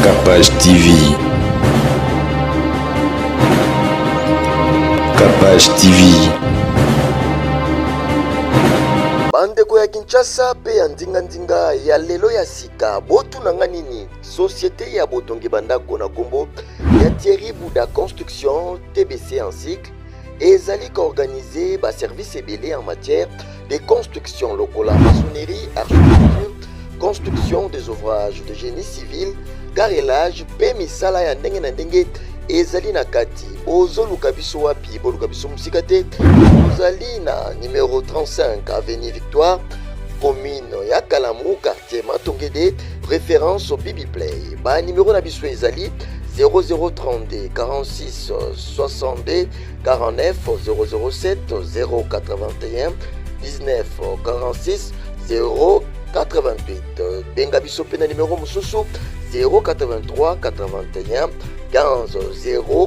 Capage TV. Capage TV. Bandeko ya Kinshasa mpe ya ndingandinga ya lelo ya sika, botuna nga nini? Societe ya botongi bandako na kombo ya Thierry Bouda Construction TBC en cycle ezali koorganize ba service ebele en matière de construction lokola maçonnerie, architecture, construction des ouvrages de génie civil, carrelage mpe misala ya ndenge na ndenge ezali na kati. Bozoluka biso wapi? Boluka biso mosika te, tozali na numero 35 avenue Victoire, commune ya Kalamu, quartier Matongede, référence Bibi Play. Ba numéro na biso ezali 0032 46 62 49 007 081 19 46 088. Benga biso mpe na numero mosusu 083 81 15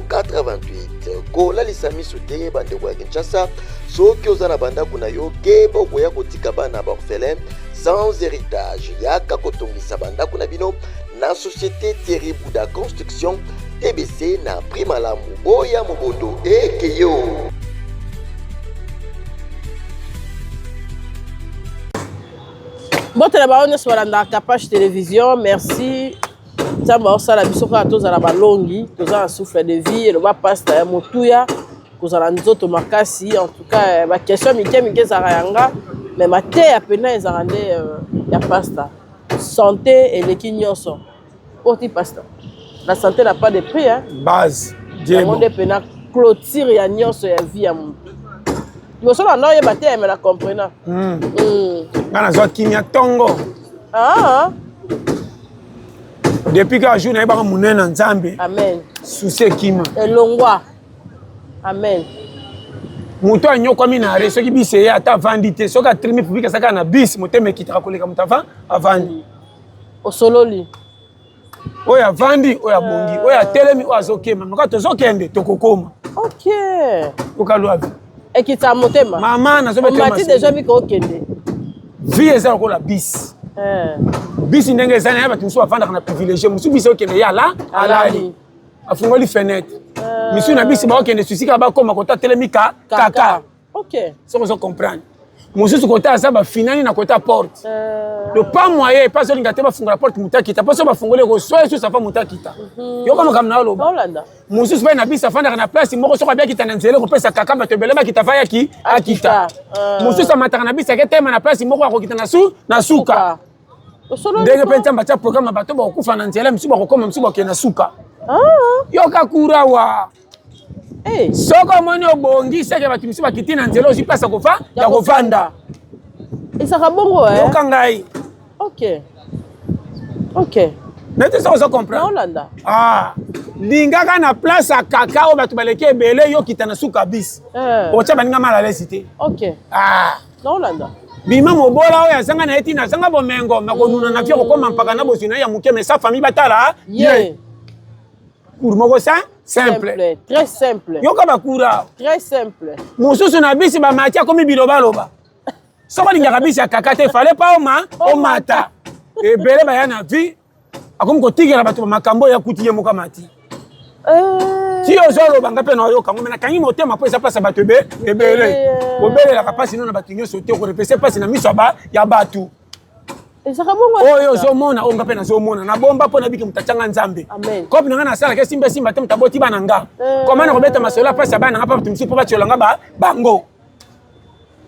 088. Kolalisa miso te bandeko ya Kinshasa, soki oza na bandako na yo keba okoya kotika bana ba orphelin sans héritage. Yaka kotongisa bandako na bino na société Thierry Bouda Construction TBC na prix malamu. Boya mobondo ekeyo. Mbote na bango nyonso balandaka Kapash Television, merci. Nzambe aosala biso kaka tozala balongi, toza na souffle de vie, eloba pasta ya motuya, kozala nzoto makasi. En tout cas, ba question mike mike ezalaka ya nga, mais mateya pena ezalaka nde ya pasta. Santé eleki nyonso. Oti pasta, la santé n'a pas de prix, hein. Base, yango nde pena clôture ya nyonso ya vie ya motu. Liboso na oyeba te, mais na comprena. Nga nazwa kimia ntongo. Ah. Depuis kaka jour nayebaka monene na Nzambe. Amen. Souci ekima. Elongwa. Amen. Moto anyokwami na are soki bisi eye ata avandi te, soki atrimi public azalaka na bisi, motema ekitaka koleka moto avandi. Osololi. Oyo avandi, oyo abongi, oyo atelemi, oyo azokema. Maka tozokende, tokokoma. Ok. Okalwa vi. Ekita motema. Mama nazobetela. Omati déjà biko okende. Vie eza lokola bisi. Bisi ndenge eza na ye, bato mosusu bafandaka na privilégié, mosusu bisi okende ye ala alali. Afungoli fenêtre. Misusu na bisi baokende susi kaka bakoma kota telemi ka kaka. Ok. Soki ozo comprendre. Mosusu kota aza bafinani na kota porte. Le pas moyen epa azolinga te bafungola porte moto akita. Mpo soki bafungoli ekoswa lisusu afa moto akita. Yoka makambo na yo loba. Mosusu mpe na bisi afandaka na place moko soki abi akita na nzela ekopesa kaka bato ebele bakita fa yaki akita. Mosusu amataka na bisi aketema na place moko akokita na su na suka. Ndenge mpe Nzambe atia programme bato bakokufa na nzela, misusu bakokoma, misusu bakokende na suka. Yoka kurawa. Soki omoni obongi seke bato misusu bakiti na nzela ozwi place ya kovanda. Ezalaka bongo, eh? Yoka ngai. Ok. Ok. Neti soki ozo comprendre. Naolanda. Ah, lingaka na place ya kaka oyo bato baleki ebele, yo kita na suka bisi. Otya baninga mal à l'aise te. Ok. Ah. Naolanda. Bima mobola oyo azanga na ye tina, azanga bomengo, makonuna na fia kokoma mpaka na bozwi na ye ya moke, mais sa famille batala ye. Cours moko sa simple. Simple, très simple. Yoka bakura. Très simple. Mosusu na bisi ba mati akomi biloba loba. Soko lingaka bisi ya kaka te, fallait pas oma omata. Ebele baya na vie akomi kotikela bato ba makambo ya kuti ye moko amati. Ti ozoloba nga mpe nayoka ngo, me nakangi motema mpo eza place ya bato ebele. Obelelaka mpasi no na bato nyonso te, okorepese mpasi na miso ya bato. Ezaka bongo. Oyo ozomona, oyo nga mpe nazomona, nabomba mpo nabiki moto atyanga Nzambe. Kope na nga nasalaka esimba esimba te, moto aboti bana nga. Koma na kobeta masolo ya mpasi ya bana nga mpo bato mosusu mpo batyola nga bango.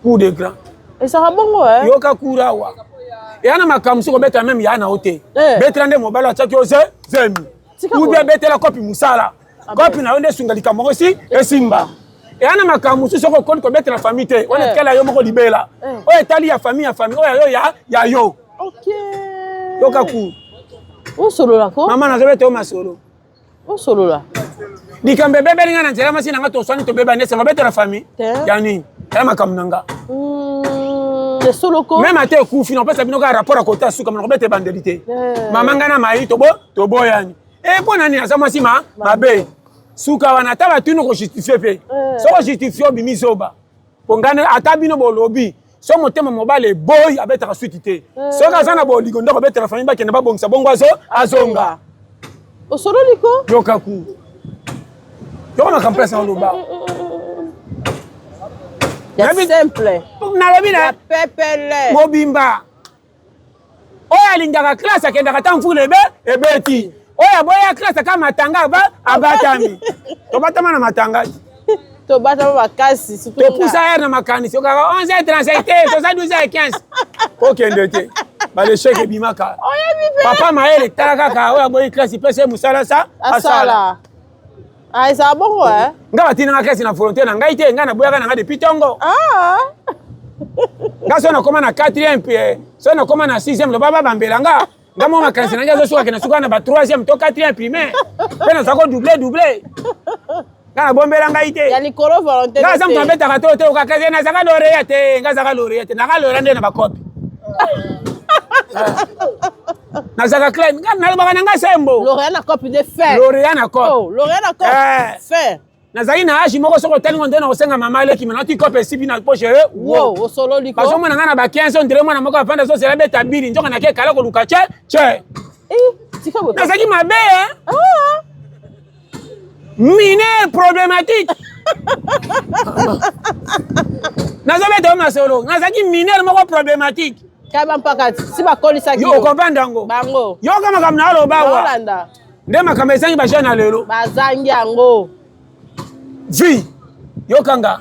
Cour de grand. Ezaka bongo, eh? Yoka cour awa. Eya na makambo mosusu kobeta meme ya na yo te. Betela nde mobali atiaki yo zemi. Ou bien betela kopi mosala. Kopi na yo nde esunga likambo yango esi esimba. Eya na makambo mosusu soki okoni kobetela famille te, wana etikala yo moko libela. Oyo etali ya famille ya famille, oyo ya yo ya yo. Yoka cour. Osolola ko? Mama nazobeta yo masolo. Osolola. Likambo ebebeli nga na nzela mwasi na nga toswani tobebani esengo betela famille ya nini? Ya makambo na nga. Esoloko. Même ata ekufi nakopesa bino kaka rapport ya kota suka, nakobeta ebandeli te. Mama nga na mai tobo toboyani. Eh mpo na nini aza mwasi ma mabe. Suka wana ata batuni okojustifie mpe. Soki ojustifie obimi zoba. Mpo nga ata bino bolobi so motema mobali eboyi abetaka suite te. Soki aza na bolingo nde akobetela famille bakende babongisa bongo azonga. Osololi ko? Yoka ku. Yoka makambo place oloba. Ya simple. Nalobi na pepele. Mobimba. Oyo alingaka classe akendaka ata mvula ebe ebeti. Oyo aboya classe aka matanga aba abatami. Tobatama na matanga. Tobatama makasi surtout. Topusa heure na makanisi okaka 11h37 te toza 12h15. Okende te. Ba l'échec ebimaka. Oyebi pe. Papa mayele tala kaka oyo aboyi classe pesa ye mosala sa asala. Ah, ezala bongo eh? Nga batinanga classe na volonté na ngai te, ngai naboyaka na ngai depuis tongo. Ah. Nga soki nakoma na 4e pe, soki nakoma na 6e loba babambela nga. Nga mwa makanisi na ngai azosuka kende suka na ba 3e to 4e primaire. Pe naza ko doubler doubler. Nga nabombela ngai te. Ya likolo volonté. Nga aza moto abetaka to te okaka te nazaka lauréat te, nga azaka lauréat te, naka lauréat nde na bakopi. Nazaka clair, nga nalobaka na nga sembo. Lauréat na kopi de fin. Lauréat na kopi. Oh, lauréat na kopi. Eh. Fin. Nazali na age moko soki otali ngo nde na kosenga mama aleki me nati kope esibi na poche ye wo osololi ko bazomona nga na ba 15 ans ndire mwana moko afanda azozela beta bili nzoka nake kala koluka che che eh, tika boye nazalaki mabe eh? Ah. Mineur problématique. Nazobeta yo masolo. Nazalaki mineur moko problématique. Kaba mpaka si bakolisaki yo. Okomprendre yango. Bango. Yoka makambo na aloba awa. Olanda. Nde makambo ezangi ba jeune ya lelo. Bazangi yango. Vie. Yokanga.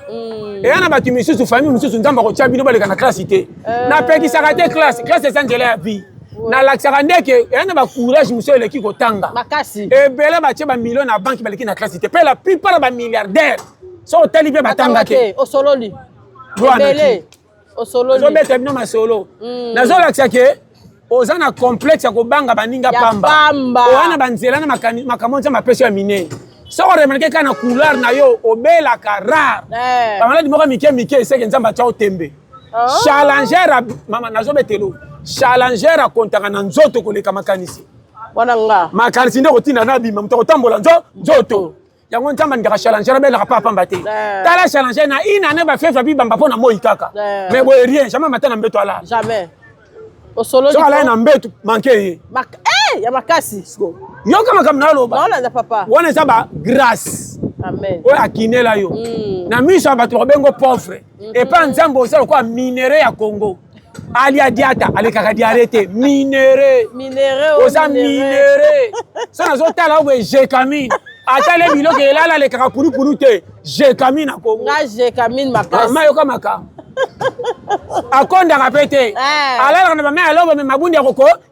Eya na bato misusu famille mosusu Nzambe akotya bino baleka na classe te. Napekisaka te classe. Classe eza nzela ya vie. Nalakisaka ndeke eya na bacourage mosusu eleki kotanga. Makasi. Ebele batie bamillion na banque baleki na classe te. Mpe la plupart ya bamilliardaire soki otali mpe batanga te. Osololi. Ebele. Osololi. Ozobeta bino masolo. Nazolakisa ke oza na complexe ya kobanga baninga pamba. Oza na banzela na makambo Nzambe apesi ya minene. Soki oremarke kaka na couleur na yo obelaka rare. Bamaladi moko mike mike eseke Nzambe atya otembe. Challenger mama nazobetelo. Challenger akontaka na nzoto koleka makanisi. Wana nga. Makanisi nde kotinda na bima moto akotambola nzoto. Yango Nzambe alingaka challenger abelaka pa pamba te. Tala challenger na une année ba fièvre bibamba mpo na moi kaka. Mais boye rien, jamais mata na mbeto alala. Jamais. Osololi. Soki alali na mbeto manque ye. Ya makasi. Yoka makambo na aloba. Naolanda papa. Wana eza ba grâce. Amen. Oyo akinela yo. Na miso ya bato bakobengo pauvre. Epa Nzambe oza lokola minerai ya Congo. Alia diata alekaka diare te minerai. Minerai oza minerai. So nazotala oyo boye jekamine. Ata le biloko elala alekaka pulupulu te. Jekamine na Congo. Nga jekamine makasi. Mama yoka makambo. Akondaka pe te. Alalaka na bamai alobo me mabundi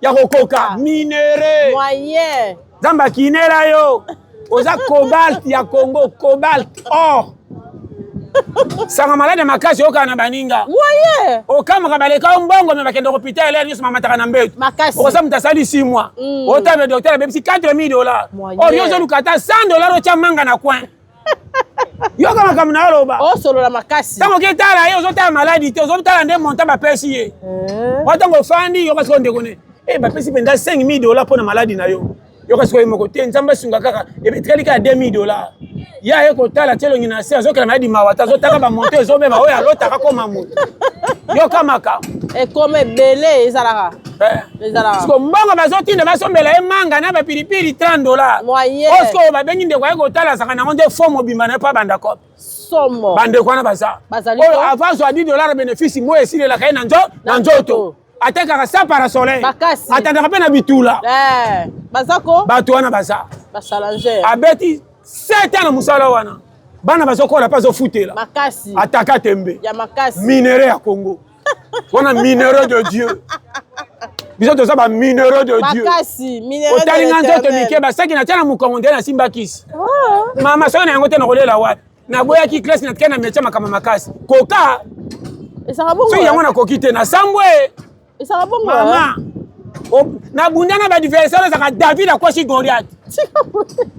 ya kokoka. Minerai. Moyen. Nzambe akinela yo. Oza cobalt ya Congo, cobalt or. Sanga malade makasi okana na baninga. Moyen. Okamaka baleka mbongo me bakende hôpital ele nyonso mamataka na mbeto. Makasi. Okosa moto asali 6 mois. Otala docteur abebisi $4000. Or yo ozoluka ata $100 otya manga na coin. Yoka makambo na oloba. Osolola makasi. Tango oketala ye ozotala maladi te, ozotala nde montant bapesi ye. Wa tango ofandi yoka sikoyo ndeko ne. Eh bapesi mpenza $5000 mpo na maladi na yo. Yoka sikoyo moko te Nzambe asunga kaka etikali kaka $2000. Ye aye kotala tie elongi na se azokela maladi mawa te azotaka bamonto ezobeba oyo alotaka koma moto. Yoka makambo. Ekoma ebele ezalaka. Ezalaka. Siko mbongo bazotinda basombela ye manga na bapilipili $30. Moyen. Oyo sikoyo babengi ndeko aye kotala azalaka nango nde fo mobimba na ye mpo abanda kope. Somo. Bandeko wana baza. Bazali Oyo avant azwa $10 bénéfice moyo esilelaka ye na nzoto. Atekaka sa parasoleil. Makasi. Atandaka mpe na bitula. Baza ko? Bato wana baza. Ba challenger. Abeti 7 ans na mosala wana. Bana bazokola mpe azofutela. Makasi. Ataka tembe. Ya makasi. Minerai ya Congo. Wana minerai de Dieu. Biso toza ba minerai de Dieu. Makasi, minerai de Otali nga nzoto l'Éternel. mike basaki na tia na mokongo nde nasimba kisi. Mama soki na yango te nakolela wapi? Naboyaki classe na tika na métier makambo makasi. Koka. Ezalaka bongo. Soki yango nakoki te nasambwe. Ezalaka bongo. Mama. Nabunda na ba adversaire ezalaka David akwesi Goliath.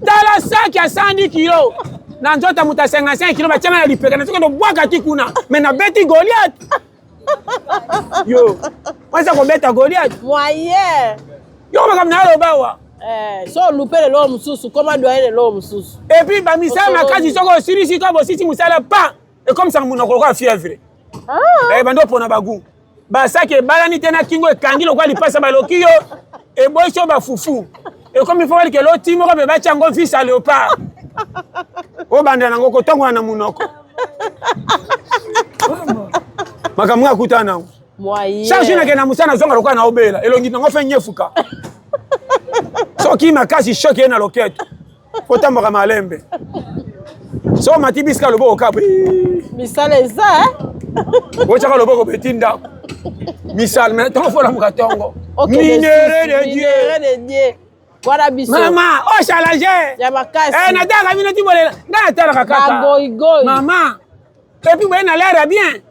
Tala saki ya 110 kilo. Na nzoto moto ya 55 kilo batianga na lipeka na soki nobwaka ti kuna mais nabeti Goliath. Yo, waza kobeta Goliath. Moyen. Yo makambo na aloba wa. So olupe lelo mosusu koma doyen lelo mosusu. Et puis ba misala makasi soki osilisi ka bosisi mosala pa ekomisaka monoko lokola fièvre. Bando pona bagu. Basaki ebalani te na kingo ekangi lokola lipasa baloki yo eboyisi yo bafufu. Ekomi fo balikela oti moko mpe batya yango visa ya léopard. Obanda nango kotongola na monoko. Makambo nga akutana nango. Chaque jour nakende na mosala nazonga lokola na obela elongi nango fe nyefuka. Soki makasi choc ye na loketo. Otambaka malembe. So mati bisika loboko kabu. Misala eza eh? Otyaka loboko beti ndako. Misala mais ntongo folamuka ntongo. Minere de Dieu. Minere de Dieu. Wana biso. Mama, o challenge. Ya makasi. Eh natalaka bino ti bolela. Ngai natalaka kaka. Bagoigoi. Mama. Et puis boye na l'air ya bien.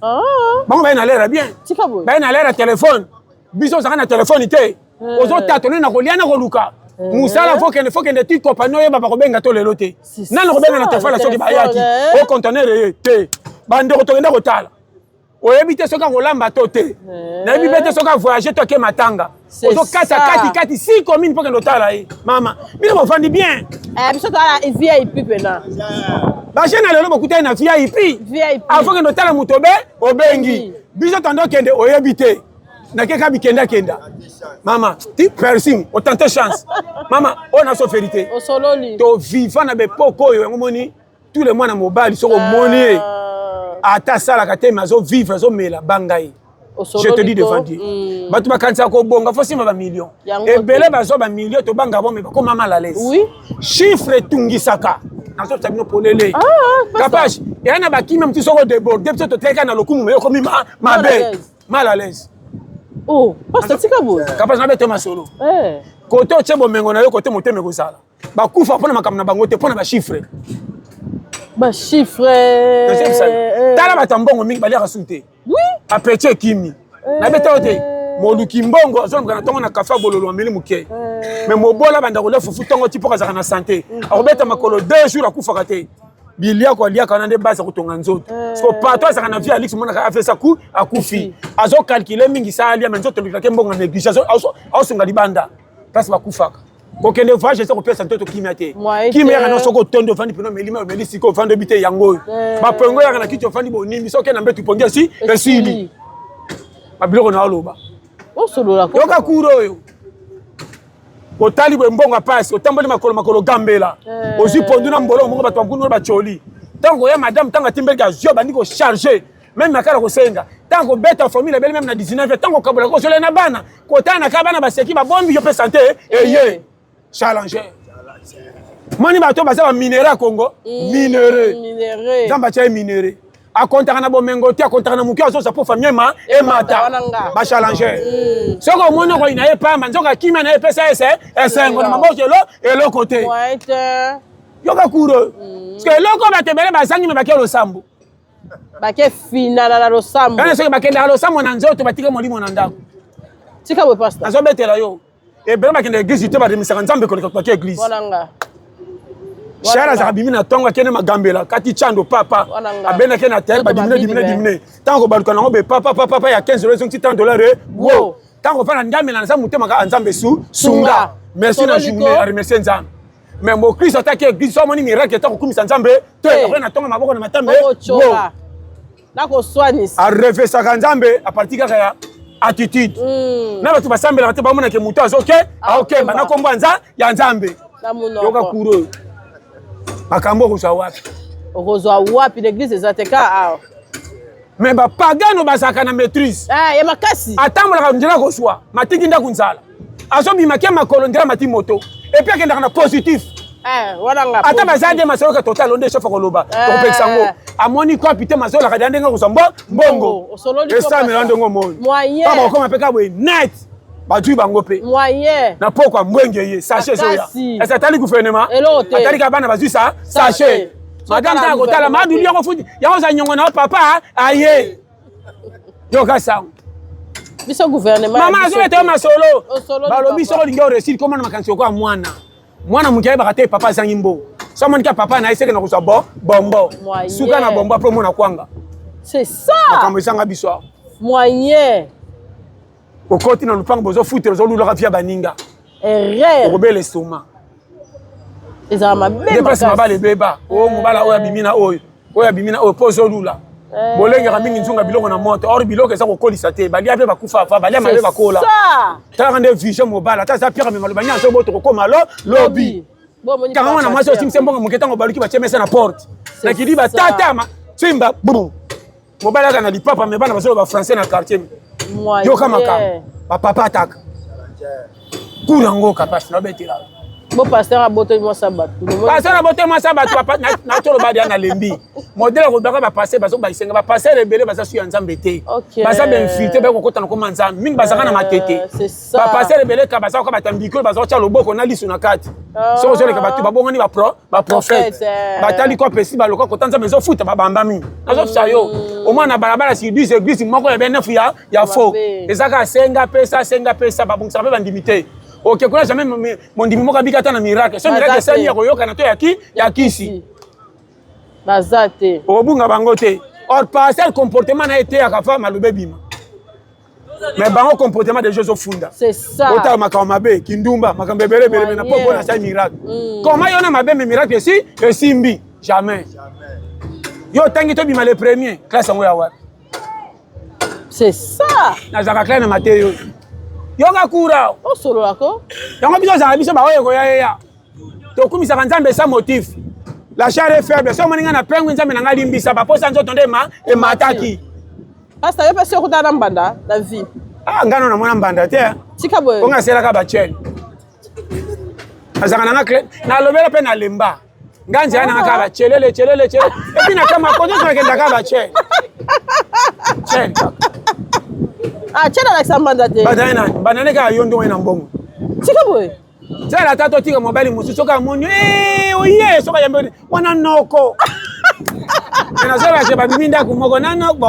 Ah. Bango baye na l'air ya bien. Tika boye. Baye na l'air ya téléphone. Biso ozalaka na téléphone te. Eh. Ozotatone na kolia na koluka. Eh. Musala faut kende faut kende ti compagnie oyeba bakobenga to lelo te. Nani kobenga na téléphone soki bayaki. Eh. O conteneur ye te. Bandeko tokenda kotala. Oyebi te soki akolamba to te. Nayebi pe te soki avoyage to ake matanga. Ozokata kati kati si commune mpo kende otala ye. Mama, bino bofandi bien. Eh, biso toala VIP pena. Bajeune ya lelo bokutani na VIP. VIP. Avant kende otala moto obe obengi. Biso tando okende oyebi te. Nakeka bikenda kenda. Mama, ti piercing, otente chance. Mama, oyo na so vérité. Osololi. To vivant na bepoko oyo yango moni tous les mwana mobali soki omoni ye ata asalaka te mais azo vivre azomela banga ye. Je te dis devant Dieu. Mm. Bato bakanisaka kobonga fo nsima bamillion. Ebele bazwa bamillion tobanga bo me bakoma mal à l'aise. Oui. Chiffre etungisaka. Nazopesa bino polele. Ah, Kapage, eya na bakimia mosusu soko déborde biso toteleka na lokumu me okomi mabe. Mal à l'aise. Oh, pasteur tika boye. Kapage nabete masolo. Eh. Kote otie bomengo na yo kote motema ekozala. Bakufa mpona makambo na bango te mpona bachiffre. Bachiffre. Tala bato ya mbongo mingi baliaka su te. Oui. Apeti ekimi. Nabeta yo te. Moluki mbongo azoluka na ntongo na kafe bololo ameli moke. Mais mobola banda kolia fufu ntongo ti mpo azalaka na santé. Akobeta makolo 2 jours akufaka te. Biliako aliaka wana nde base ya kotonga nzoto. Parce que pato azalaka na vie ya luxe monaka afesa ku akufi. Azokalkule mingi sa alia mais nzoto elukaka mbongo na néglige azosunga libanda. Place bakufaka. Kokende voyage eza kopesa ntoto kimia te. Kimia yaka na soki otondi ofandi pena omeli mai omeli sika ofandi oyebi te yango oyo. Bapongo yaka na kiti ofandi bonimbi soki okende na mbetu pongi esi esili. Babiloko na oloba. Yoka kuro oyo. Otali boye mbongo ya pasi otamboli makolo makolo gambela. Ozwi pondu na mbolo moko bato bankunu bacoli. Ntango koya madame ntango atimbeliki azwi abandi kocharge. Même makala kosenga. Ntango kobeta formule ebele même na 19 ntango kokabola kosola na bana. Kotala na ka bana baseki babombi yo pe santé eye. Challenger. Moni bato baza ba minerais ya Congo. Minerais. Minerais. Nzambe atia ye minerais. Akontaka na bomengo te, akontaka na moke azosa po famille ema emata. Ba challenger. Soki omoni okoyina ye pamba, nzoka kimia na ye epesa ese esengo na maboko elo eloko te. Yoka kuro. Parce que eloko bato ebele bazangi me bake losambo. Bake finana na losambo. Kana soki bakendaka losambo na nzoto batika molimo na ndako. Tika boye pastor. Nazobetela yo. Ebele bakende église te baremisaka nzambe koleka bake église. Wana Shara azalaka bimi na ntongo akende magambela kati chando papa abendaki na terre badimine dimine dimine ntango kobaluka nango be papa papa papa ya 15 dollars ezongisi 30 dollars wo ntango kofanda ndamela naza motema kaka nzambe su sunga merci na journée aremercie nzambe mais mokristo ataki église so amoni miracle ata kokumisa nzambe te akoya na ntongo maboko na matambe wo nakoswanisa arevesaka nzambe a partir kaka ya attitude na bato basambelaka te bamonake moto azoke aokemba na kombo ya nzambe yoka kuro oyo makambo okozwa wapi okozwa wapi l'église eza te ka awa mais bapagano bazalaka na maîtrise ya makasi atambolaka nzela kozwa matiki ndako nzala azobima ke makolo nzela mati moto et puis akendaka na positif ata baza nde masoloka total onde chef akoloba tokopekisa yango amoni kopi te mazolaka dia ndenge akozwa mbongo esamela ndenge omoni kaka bakokoma mpe kaka boye net bazwi bango mpe na pokwa mbwenge ye sachet ezoya ese atali gouvernement atali kaka bana bazwi sa sachet madame tanga kotala madulu yango futi yango oza nyongo na yo papa aye yoka sango biso gouvernement mama azobeta yo masolo balobi soki olingi oresir komona makanisi lokola mwana mwana moke ayebaka te papa azangi mbongo so amoni ka papa na ye seke na kozwa bo bombo suka na bombo apres omona kwanga c'est ça makambo ezanga biso awa moyen okoti na lupango bozofutela ozolulaka via baninga erreur okobela estoma ezala mabe nde mpasi mabala ebeba oyo mobala oyo abimi na oyo oyo abimi na oyo mpo ozolula. Eh. Bolengaka mingi nzunga biloko na moto. Or biloko eza kokolisa te. Balia pe bakufa fa, balia mabe bakola. Talaka nde vision mobala. Ata za pire mais maloba nyanso boto kokoma lo lobi. Kanga mwana mwasi osimisi mbongo moke ntango baluki batie mesa na porte. Na kidiba tata ma simba bum. Mobali aka na lipapa mais bana bazoloba français na quartier. Yoka makambo. Ba papa ataka. Cour yango kapasi na betela. Bo pasteur abotoli mwasi ya bato. Pasteur abotoli mwasi ya bato na toloba dia na lembi. Modèle akobaka ba pasteur bazo bayisenga ba pasteur ebele baza su ya Nzambe te. Baza ba infiltré ba kokota na koma Nzambe mingi bazaka na matete. Ba pasteur ebele ka baza ko batambiko baza ko loboko na lisu na kati. Soko ozoleka bato babongani ba pro ba prophète. Batali ko pesi baloka kota Nzambe ezofuta babamba mingi. Nazofisa yo. Omwana na balabala sur 10 église moko ya bien neuf ya ya faux. Ezaka senga pesa senga pesa babongisaka pe bandimi te. Oke kuna jamais mondimi moko abika ata na miracle. So miracle esali ya koyokana to ya ki ya kisi. Baza te. Okobunga bango te. Or pasteur comportement na ye eteyaka fa maloba ebima. Mais bango comportement déjà ezofunda. C'est ça. Otala makambo mabe, kindumba, makambo ebele ebele mais na poko na sali miracle. Comment yo na mabe mais miracle esi esimbi? Jamais. Yo otangi tobima le premier, classe yango ya wapi? C'est ça. Nazalaka clair na mateyo. Yoka kura. Osolola ko. Yango biso ozalaka biso baoyo ekoya yeya. Tokumisaka Nzambe sans motif. La chair est faible. Soki omoni ngai na pengwi Nzambe na ngai limbisa baposa nzoto nde ma emataki. Pastor yo pesi okutana na mbanda na vie. Ah ngai na mona mbanda te. Tika boye. Konga aselaka ba chaîne. Azalaka na nga clé. Nalobela pe na lemba. Nga nzela na nga kaka ba chelele chelele chelele. Et puis na kama koto nakenda kaka ba chaîne. Chaîne. Ah chaîne alakisa mbanda te. Mbanda nani? Mbanda ne kaka yo ndongo na mbongo. Tika boye. Zala ata totika mobali mosusu soki amoni eh, oye soki ayambi wana noko nazolaka babimi ndako moko na noko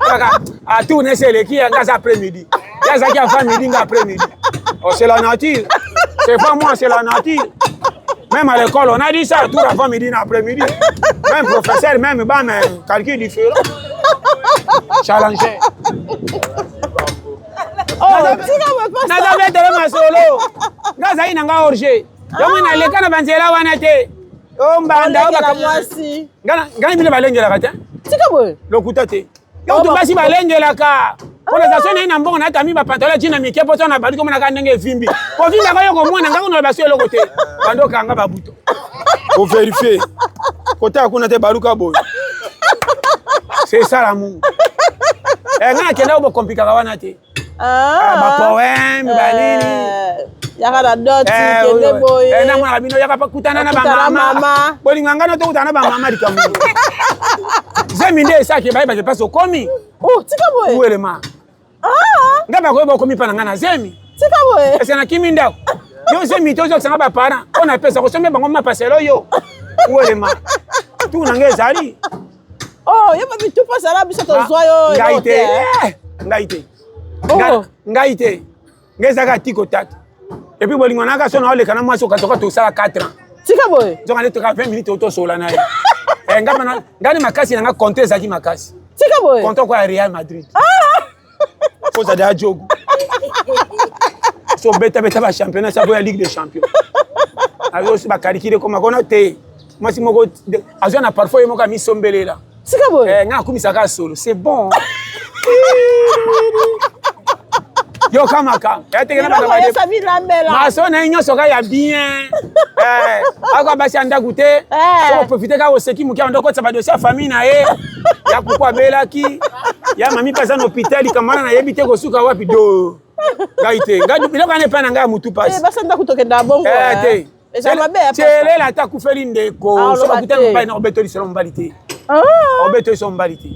kaka atourne se eleki nga aza après midi ye azalaki avant midi nga après midi oh, c'est la nature c'est pas moi, c'est la nature. Même à l'école, on a dit ça, tour avant midi, après midi. Même professeur, même bas, mais calcul différent. Challenger. Oh, naza betele masolo nga azali na nga orge yango naleka na banzela wana te o mbanda ngai bino balengelaka te lokuta te yo basi balengelaka mpo naza so naye na mbongo natami bapantalo ya jina mike mpo so na bandi komonaka ndenge evimbi kovimbaka yo komona ngai kuna basi eloko te bandi okanga babuto overifie kotala kuna te baluka boye c'est ça l'amour eh, ngai nakenda bokomplikaka wana te ah, bapoème banini yaka na dot eh, kende boye eh, namonaka bino yaka kutana na bamama bolinga ngai notokutana na bamama likambo zemi nde esaki bayebake mpasi okomi Oh, tika boye. Uelema. Ah. Nga bakoyeba okomi pa na nga na zemi. Tika boye. Ese nakimi ndako. Yo zemi te ozokisa nga ba parents. Mpo napesa kosomba bango mapaselo yo. Uelema. Tu na nga ezali. Oh, yo babi tu pasa la biso tozwa yo. Ngai te. Eh, ngai te. Oh. Ngai te. Ngai ezalaka tiko tata. Et puis bolingo naka so na oleka na mwasi okatoka tosala 4 ans. Tika boye. Nzoka nde toka 20 minutes otosola na ye. Eh, nga mana nga ni makasi na nga compte ezalaki makasi. Tika boye. Compte kwa ya Real Madrid. Ah! Faut ça ya jogo. So beta beta ba championnat sa boya Ligue des Champions. Azo si ba calculer comme kona te. Mwasi moko azwa na parfois ye moko amisombelela. Tika boye. Eh, nga akumisaka solo, c'est bon. Yoka makambo. Ya teke na bana ba. Maso na ye nyonso ka ya bien. Eh, ako basi ya ndako te. Eh. Soko profiter kaka oseki moke ando okotisa ba dossier ya famille na ye. Ya kuku abelaki. Ya mami mpe aza na hôpital likambo wana nayebi te kosuka wapi do. Ngai te. Ngai biloko wana epai na ngai ya mutu pasi. Eh, basi ya ndako tokenda bongo. Eh, te. Eza mabe ya pasta. Tielela ata akufeli ndeko. Ah, Soki oloba akutani te. mobali na obetoli solo mobali te. Ah. Obetoli solo mobali te.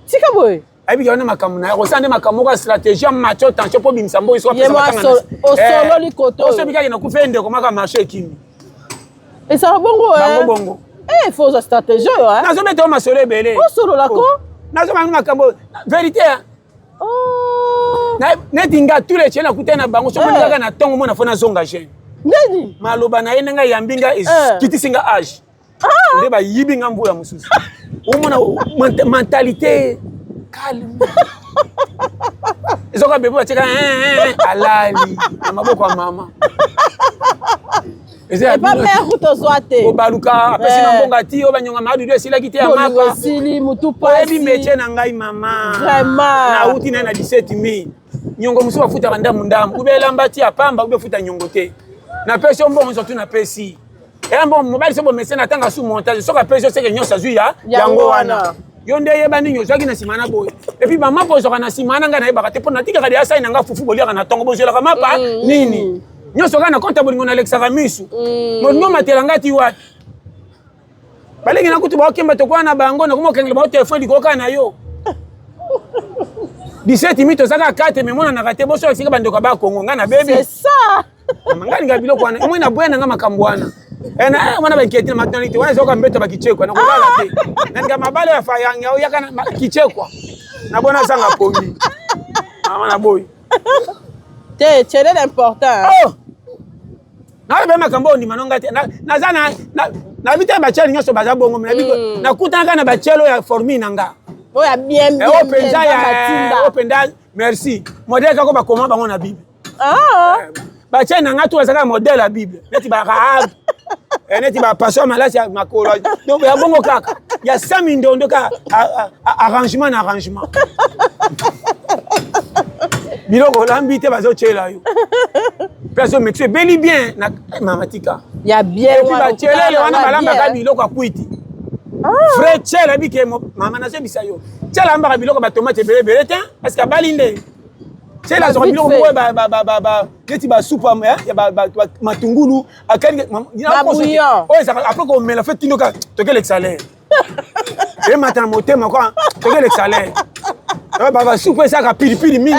Tika boye. Ayebi wana makambo na ye kosala nde makambo moko ya stratégie ya matio tension mpo obimisa mbongo soki Ye apesa mwa matanga na osololi koto oyo. Osobi kaka nakufa ndeko maka marché ekimi. Ezala bongo eh. Bango bongo. Eh, faut ozwa stratégie oyo eh. Nazobeta yo masolo ebele. Osolola ko. Oh. Nazobanga makambo vérité hein. Oh. Neti nga tous les tiens nakutani na bango soki Eh. kaka na ntongo mona fo nazonga jeune. Nini? Maloba na ye ndenge ayambi nga ekitisi nga âge. Nde bayibi nga mbula mosusu. Omona mentalité calme. Ezoka bebe batiaka alali na maboko ya mama. Eza epa mare kutu ozwa te. Obaluka apesi na mbongo ti oyo banyonga madudu esilaki te ya mapa. Esili mutu pasi. Oyebi métier na ngai mama. Vraiment. Nauti naye na 17 000. Nyongo mosusu bafutaka ndambu ndambu. Ube elamba ti ya pamba ube futa nyongo te. Napesi yo mbongo nyonso tu napesi. Eya mbongo mobali so bomesene atanga su montage soki apesi yo seke nyonso azwi ya yango wana. Yo nde yeba nini ozwaki na nsima na boye. Et puis bamapa ozwaka na nsima na ngai nayebaka te mpo natikaka deya sai na ngai fufu boliaka na ntongo bozwelaka mapa nini. Nyonso kaka na compte ya bolingo nalekisaka misu. Molingo matela ngai ti wapi. Balengi na kutu baokemba tokoya na bango nakoma okengela bao telefone likolo kaka na yo. 17 mi tozaka 4 me monanaka te boso esika bandeko ba Kongo ngai na bebi. C'est ça. Mama ngai ninga biloko wana omoi naboya na ngai makambo wana. Eh, wana banketi na maternité wana ezoka mbeto bakichekwa nakolala te naninga mabale ya fayanga oyaka na kichekwa nabona azanga pongi mama naboyi te cele l'important. Oh! Nayebi makambo oyo ndima nonga te naza nayebi te bacele nyonso baza bongo nakutanaka na bacele oyo ya formule na nga oyo ya bien bien oyo mpenza ya oyo mpenza merci modèle kako bakoma bango na bible. Bacele na nga tu bazalaka modèle ya bible neti ba Rahab neti ba pasteur malasi ya makolo donc ya bongo kaka ya sami ndondo kaka arrangement na arrangement biloko olambi te bazotyela yo mpe azomekisa ebeli bien na mama tika ya bien epuis batyelele wana balambaka biloko ya kwiti vrai tyele abike mama nazoyebisa yo tyele alambaka biloko batomate ebele ebele te parce que abali nde tyele azwaka biloko moko neti basupu ya matungulu oyo ezalaka apres komela fe tino kaka tokelekisa lere emata na motema kwa tokelekisa lere basupu ezalaka pilipili mingi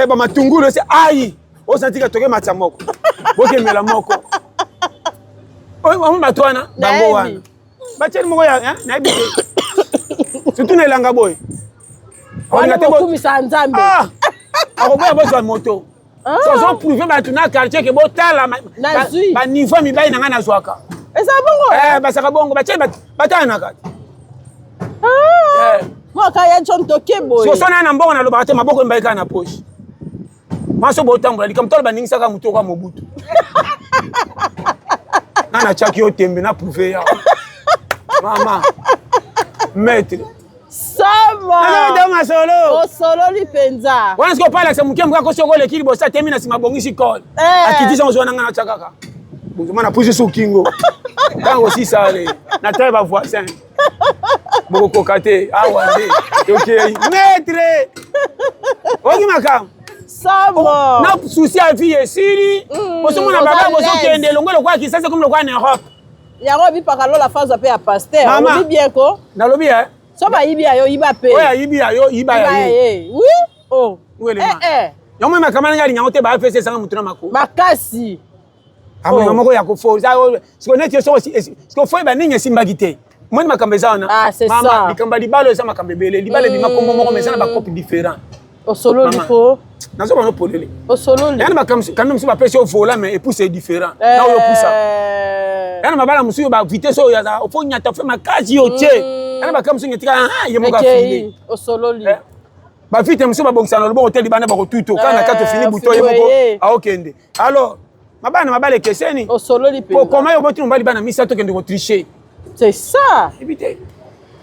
bamatungulu esi ai osantika tokematisa moko bokemela moko omo bato wana bango wana batieli moko ya nayebi te surtout na elanga boye okumisa Nzambe akoboya bozwa moto sozo prouve bato na quartier ke botala baniveau mibali na ngai nazwaka eza bongo basaka bongo batieli batala na kati mwaka ya John toke boye soso na na mbongo nalobaka te maboko mibali kaka na poche mwasi botambola likambo tolo baningisaka motu oka Mobutu nga natiaki yo tembe na prouve ya mama maître sama masolo osololi mpenza wana sikoyo palakisa moke moke akosi oko oleki liboso atemi na nsima bongisi kole akitisa ngo wana nga natya kaka bozoma na pusi sukingo ntango osisale natali bavoisin bokokoka te awa nde tokei maître oki makambo Samo na souci ya vie esili ozomona baba bozokende elongo lokola Kisasa komi lokola na Europe yango bipaka lola fazwa mpe ya pasteur olobi bien ko nalobi e so bayibi ya yo yiba mpe oyo ayibi ya yo yiba ya ye oui oh yango moi makambo ndenge alinga yango te baafesi esanga motu na makolo makasi amoyo moko ya koforza siko neti siko foye banini esimbaki te omoni makambo eza wana mama likambo ya libala eza makambo ebele libala ebima kombo moko mais eza na bakope différent osololi ko nazobana polele osololi yana makambo mosusu bapesi yo vola mais epuse est différent na oyo opusa yana mabala mosusu oyo bavitesse oyo azala ofo nyata fe makasi yo tie yana makambo mosusu ngetika ye moko afile osololi bavite mosusu babongisa na loboko te libanda bakotuto kaka na kati ofini buto ye moko aokende alors mabala na mabala ekeseni osololi mpe koma yo boti mobali bana misato okende kotriche c'est ça ebi te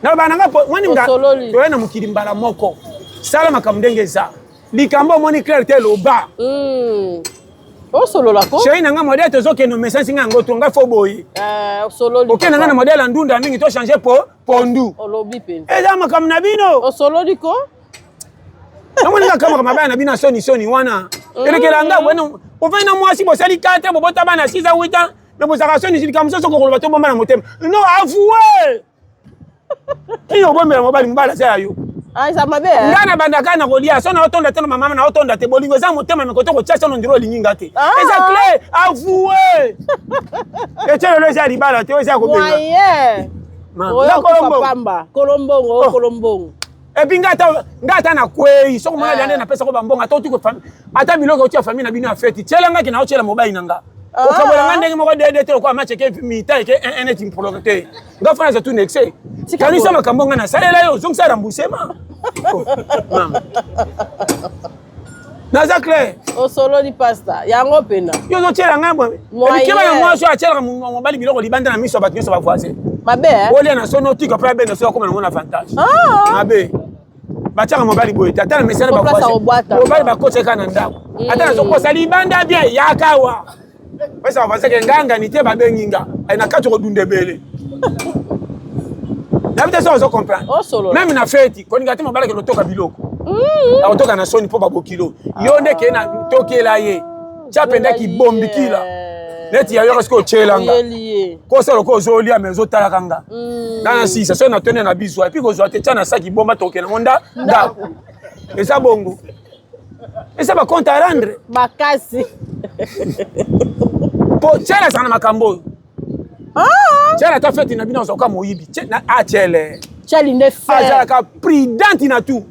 naloba nanga mwani nga toya na mokili mbala moko sala makambo ndenge eza likambo omoni clair te loba osolola ko chéri na nga modèle tozokende omesansi nga yango to nga fo boye okende nga na modèle ya ndunda mingi tochange po pondu olobi mpenza eza makambo na bino osololi ko namoni nga kamaka mabaya na bino ya soni soni wana elekela nga ofai na mwasi bosali 4 bobota bana 6 a 8 ans mais bozalaka soni likambo mosusu okokoloba tobomba na motema non avoue nini obombela mobali mobali aza ya yo nga na bandaka na kolia so naotonda te na mamama naotonda te bolingo eza motema meko te kotia sono ndiro olingi nga te eza clé avoue etie lelo eza ya libala te oyo eza ya kobenga kolombongo kolombongo epuis nga ata nakwei soki omona lia nde napesako bambongo ata otuki ata biloko otia famille na bino ya feti tiela nga ke naotiela mobali na nga okabola nga ndenge moko dede te lokola match eke mita eke un neti prologue te nga fana za tout excès kanisa makambo nga nasalela yo ozongisa remboursement mama Naza clair. Osololi pasta yango pena. Yo ozotiela ngai boye. Ebikeba ya mwasi oyo atielaka mobali biloko libanda na miso ya bato nyonso ba voisin. Mabe eh? Olia na soni otika mpe abenda soki akoma nango na avantage. Ah. Mabe. Batiaka mobali boye te ata na mesana ba voisin. Mobali bakotisa kaka na ndako. Ata nazokosa libanda bien yaka awa. Pesa ba voisin ke ngangani te babengi nga. Na kati okodunda ebele. Nayebi te soki ozo comprendre. Meme na feti kolinga te mobali akende otoka biloko. Akotoka na soni mpo babokilo. Yo nde kee na tokela ye. Tya mpenza kibombikila. Neti ya yo soki otyela nga. Kosa lokola ozolia me ozotalaka nga. Nga na sisa soki natonde na bizwa epuis kozwa te tya na saki bomba tokende ngo nda ndako. Eza bongo. Eza ba compte à rendre. Makasi. Po tyela azala na makambo oyo. Ah! Tiele ata feti na bino azoka moyibi. Ah tiele. Tiele nde fer. Azalaka prudente na tout.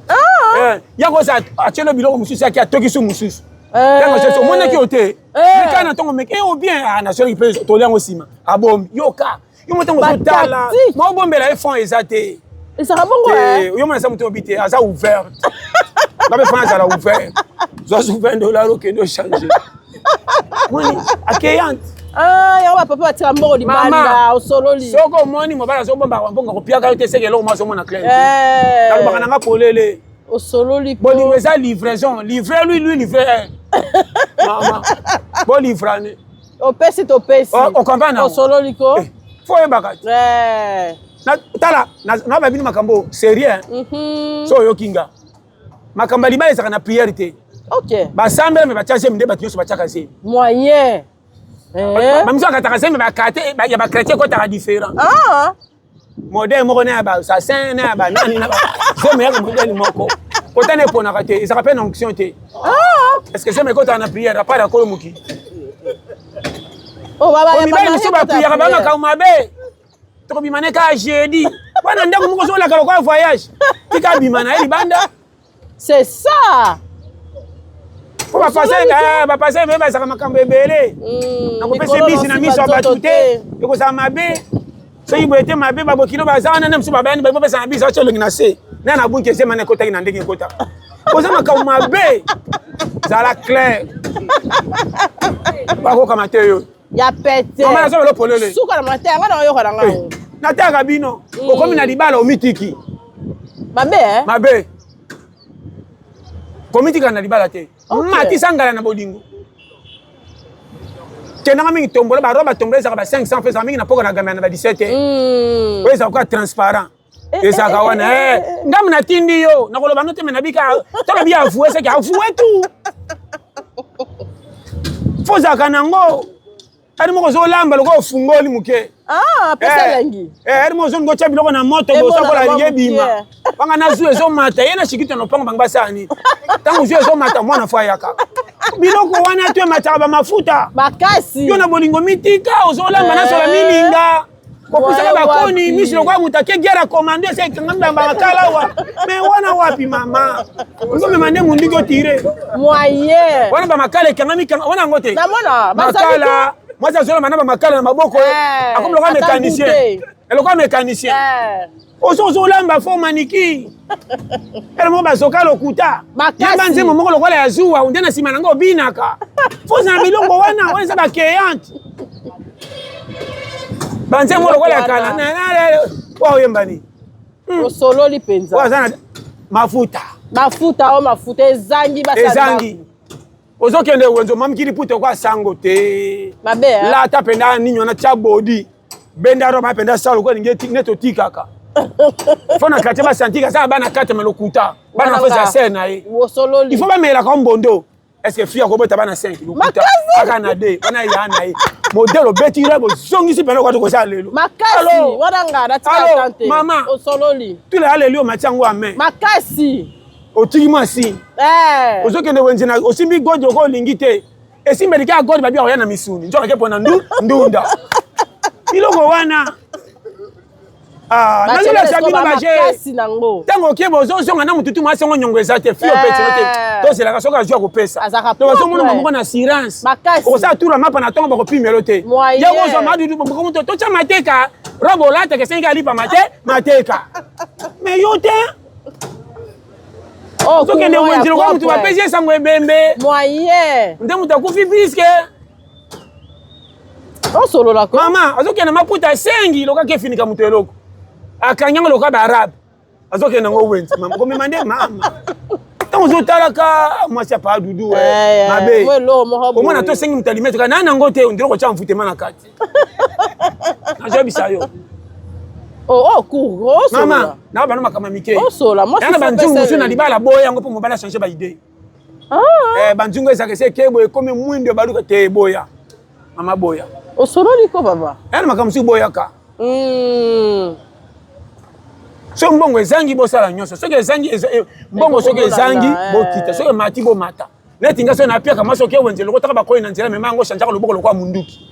Ah! Eh, yango oza atiele biloko mosusu yaki atokisi mosusu. Eh. Yango soso omonaki yo te. Eh. Meka na ntongo meke eh, ou bien ah nasolaki mpe tolia yango nsima. Abombi yoka. Yo moto yango ozotala. Ma obombela ye fond eza te. Ezalaka bongo eh. Yo mona eza moto obi te aza ouverte. Nga mpe fond azala ouvert. Zwa 20 dollars okende ochange. Moni accueillante. Ah, yango bapapa batika mbongo libanda osololi. Soki omoni mobali azobombaka mbongo akopiaka yo te seke eloko moko azomona clair te. Eh. Nalobaka na nga polele. Osololi. Bolingo eza livraison. Livre lui, lui livre elle. Mama. Bo livrane. Opesi topesi. O comprendre? Osololi ko. Eh, faut oyebaka te. Eh. Tala, na ba bino makambo sérieux. Mhm. So oyoki nga. Makambo ya libala ezalaka na prière te. Ok. Basambela me batia zemi nde bato nyonso batiaka zemi. Moyen. Eh. Bamisu bakataka zemi bakate ya ba chrétien ekotaka différent. Ah. Modèle moko na ya ba assassin na ya ba nani na ba zemi yaka modèle moko. Kota na eponaka te, ezalaka mpe na onction te. Ah. Est-ce que zemi ekotaka na prière à part ya kolo mokili? Oh, baba, mibali mosusu bapriaka ba makambo mabe. Tokobima ne kaka jeudi. Wana ndako moko ozolaka lokola voyage. Tika abima na ye libanda. C'est ça. Po bapasteur mpe bazalaka makambo ebele. Nakopesa bisi na miso ya bato te. Ekozala mabe. Soki boye te mabe babokilo baza wana na mosusu babayani babopesa na biso atya elongi na se. Na na bunki ezema na ekotaki na ndenge ekotaka. Oza makambo mabe. Zala clair. Bakokama te yo. Ya pete. Mama nazo belo polele. Suka na mate yango na yoka na ngai. Nataka bino. Okomi na libala omitiki. Mabe eh? Mabe. Komitika na libala te. Okay. Matisa ngala na bolingo. Kendanga mingi tombola ba roba tombola ezaka ba 500 francs ezaka mingi na poka na gambia na ba 17. Oyo ezaka transparent. Ezaka wana eh ngamu natindi yo nakoloba no te me nabika tolobi avoue seke avoue tout. Fo ozalaka nango eri moko ozolamba lokola ofungoli moke. Ah, pesa elengi. Eh, eri moko ozolinga otya biloko na moto bosakola alingi ebima. Wanga na zu ezomata ye na shikito na lopango bango basala nini? Ntango zu ezomata mwana fo ayaka. Biloko wana to emataka bamafuta. Makasi. Yo na bolingo mitika ozolamba na sola milinga. Kopusaka bakoni miso lokola moto ake guerre commando ese ekangami bakala awa. Mais wana wapi mama? Ozomema nde mondiki otire. Moyen. Wana bamakala ekangami wana yango te. Namona makala mwasi azolamba na bamakala na maboko akomi lokola mécanicien. Lokola mécanicien. Ozo ozolamba fo maniki. Ele moko bazoka lokuta. Yamba nzembo moko lokola ya zuwa nde na nsima nango obinaka. Fo ozala bilongo wana wana eza bakeyante. Banzembo lokola ya kala. Oyo oyemba nini? Osololi mpenza. Oyo aza na mafuta. Mafuta oyo mafuta ezangi basali. Ezangi. Ozokende wenze omamiki liputa okwa sango te. Mabe. Lata mpenza nini wana tia bodi. Benda roba mpenza salo lokola ningi neti otikaka. Fo na quartier basantika aza bana kate me lokuta. Bana fo eza ser na ye. Osololi. Il faut bamelaka mbondo. Est-ce que fille akobota bana 5 lokuta aka na 2 wana ya na ye. Modèle obeti rebo zongisi pena kwa tokosa lelo. Makasi wana nga natika tante. Mama. Osololi. Tula ya lelo omatia yango ame. Makasi. Otiki mwasi. Eh. Ozokende wenze na osimbi god oko olingi te. Esimbeli kaka god babi akoya na misuni. Nzoka ke pona ndu ndunda. Biloko wana. Ah, nazolakisa bino baje ntango okie bozozonga na motutu mwasi yango nyongo eza te fio opesi te tozelaka soki azwi akopesa to bazomona moko na assurance okosala tour ya mapa na ntongo bakopimelo te ye kozwa madudu moto totya mateka robe olataka esengi alipa mate mateka mais yo te. Oh, Ozokende courant ya wenze lokola moto propre. bapesi ye sango ebembe. Moyen. Nde moto akufi puisque Osolola ko. mama azokende maputa asengi lokola kefinika moto eloko. Akangi yango lokola baarabe. Azokende yango wenze. Mama komema nde mama. Ntango ozotalaka mwasi ya paa dudu Eh, mabe. mwa eloko moko boye. Omona tosengi moto alimete kaka nani yango te ondire kotya mfutema na kati. Nazoyebisa yo. Oh, oh, cour. Osolola. Mama, na bana makambo ya mike. Osola. Mwasi Yana faut banzungu pesa mosusu na elengi. libala boya yango mpo mobali achange baide. Ah. Eh, banzungu ezalaka esi ekebo ekomi mwindo ebaluka te eboya. Mama boya. Osololi ko papa. Yana makambo mosusu boyaka. Soki mbongo ezangi bosala nyonso. Soki ezangi mbongo soki ezangi bokita. Soki emati bomata. Neti nga soki napiaka mwasi oke wenze lokotaka bakoyi na nzela mema yango changeaka loboko lokola munduki.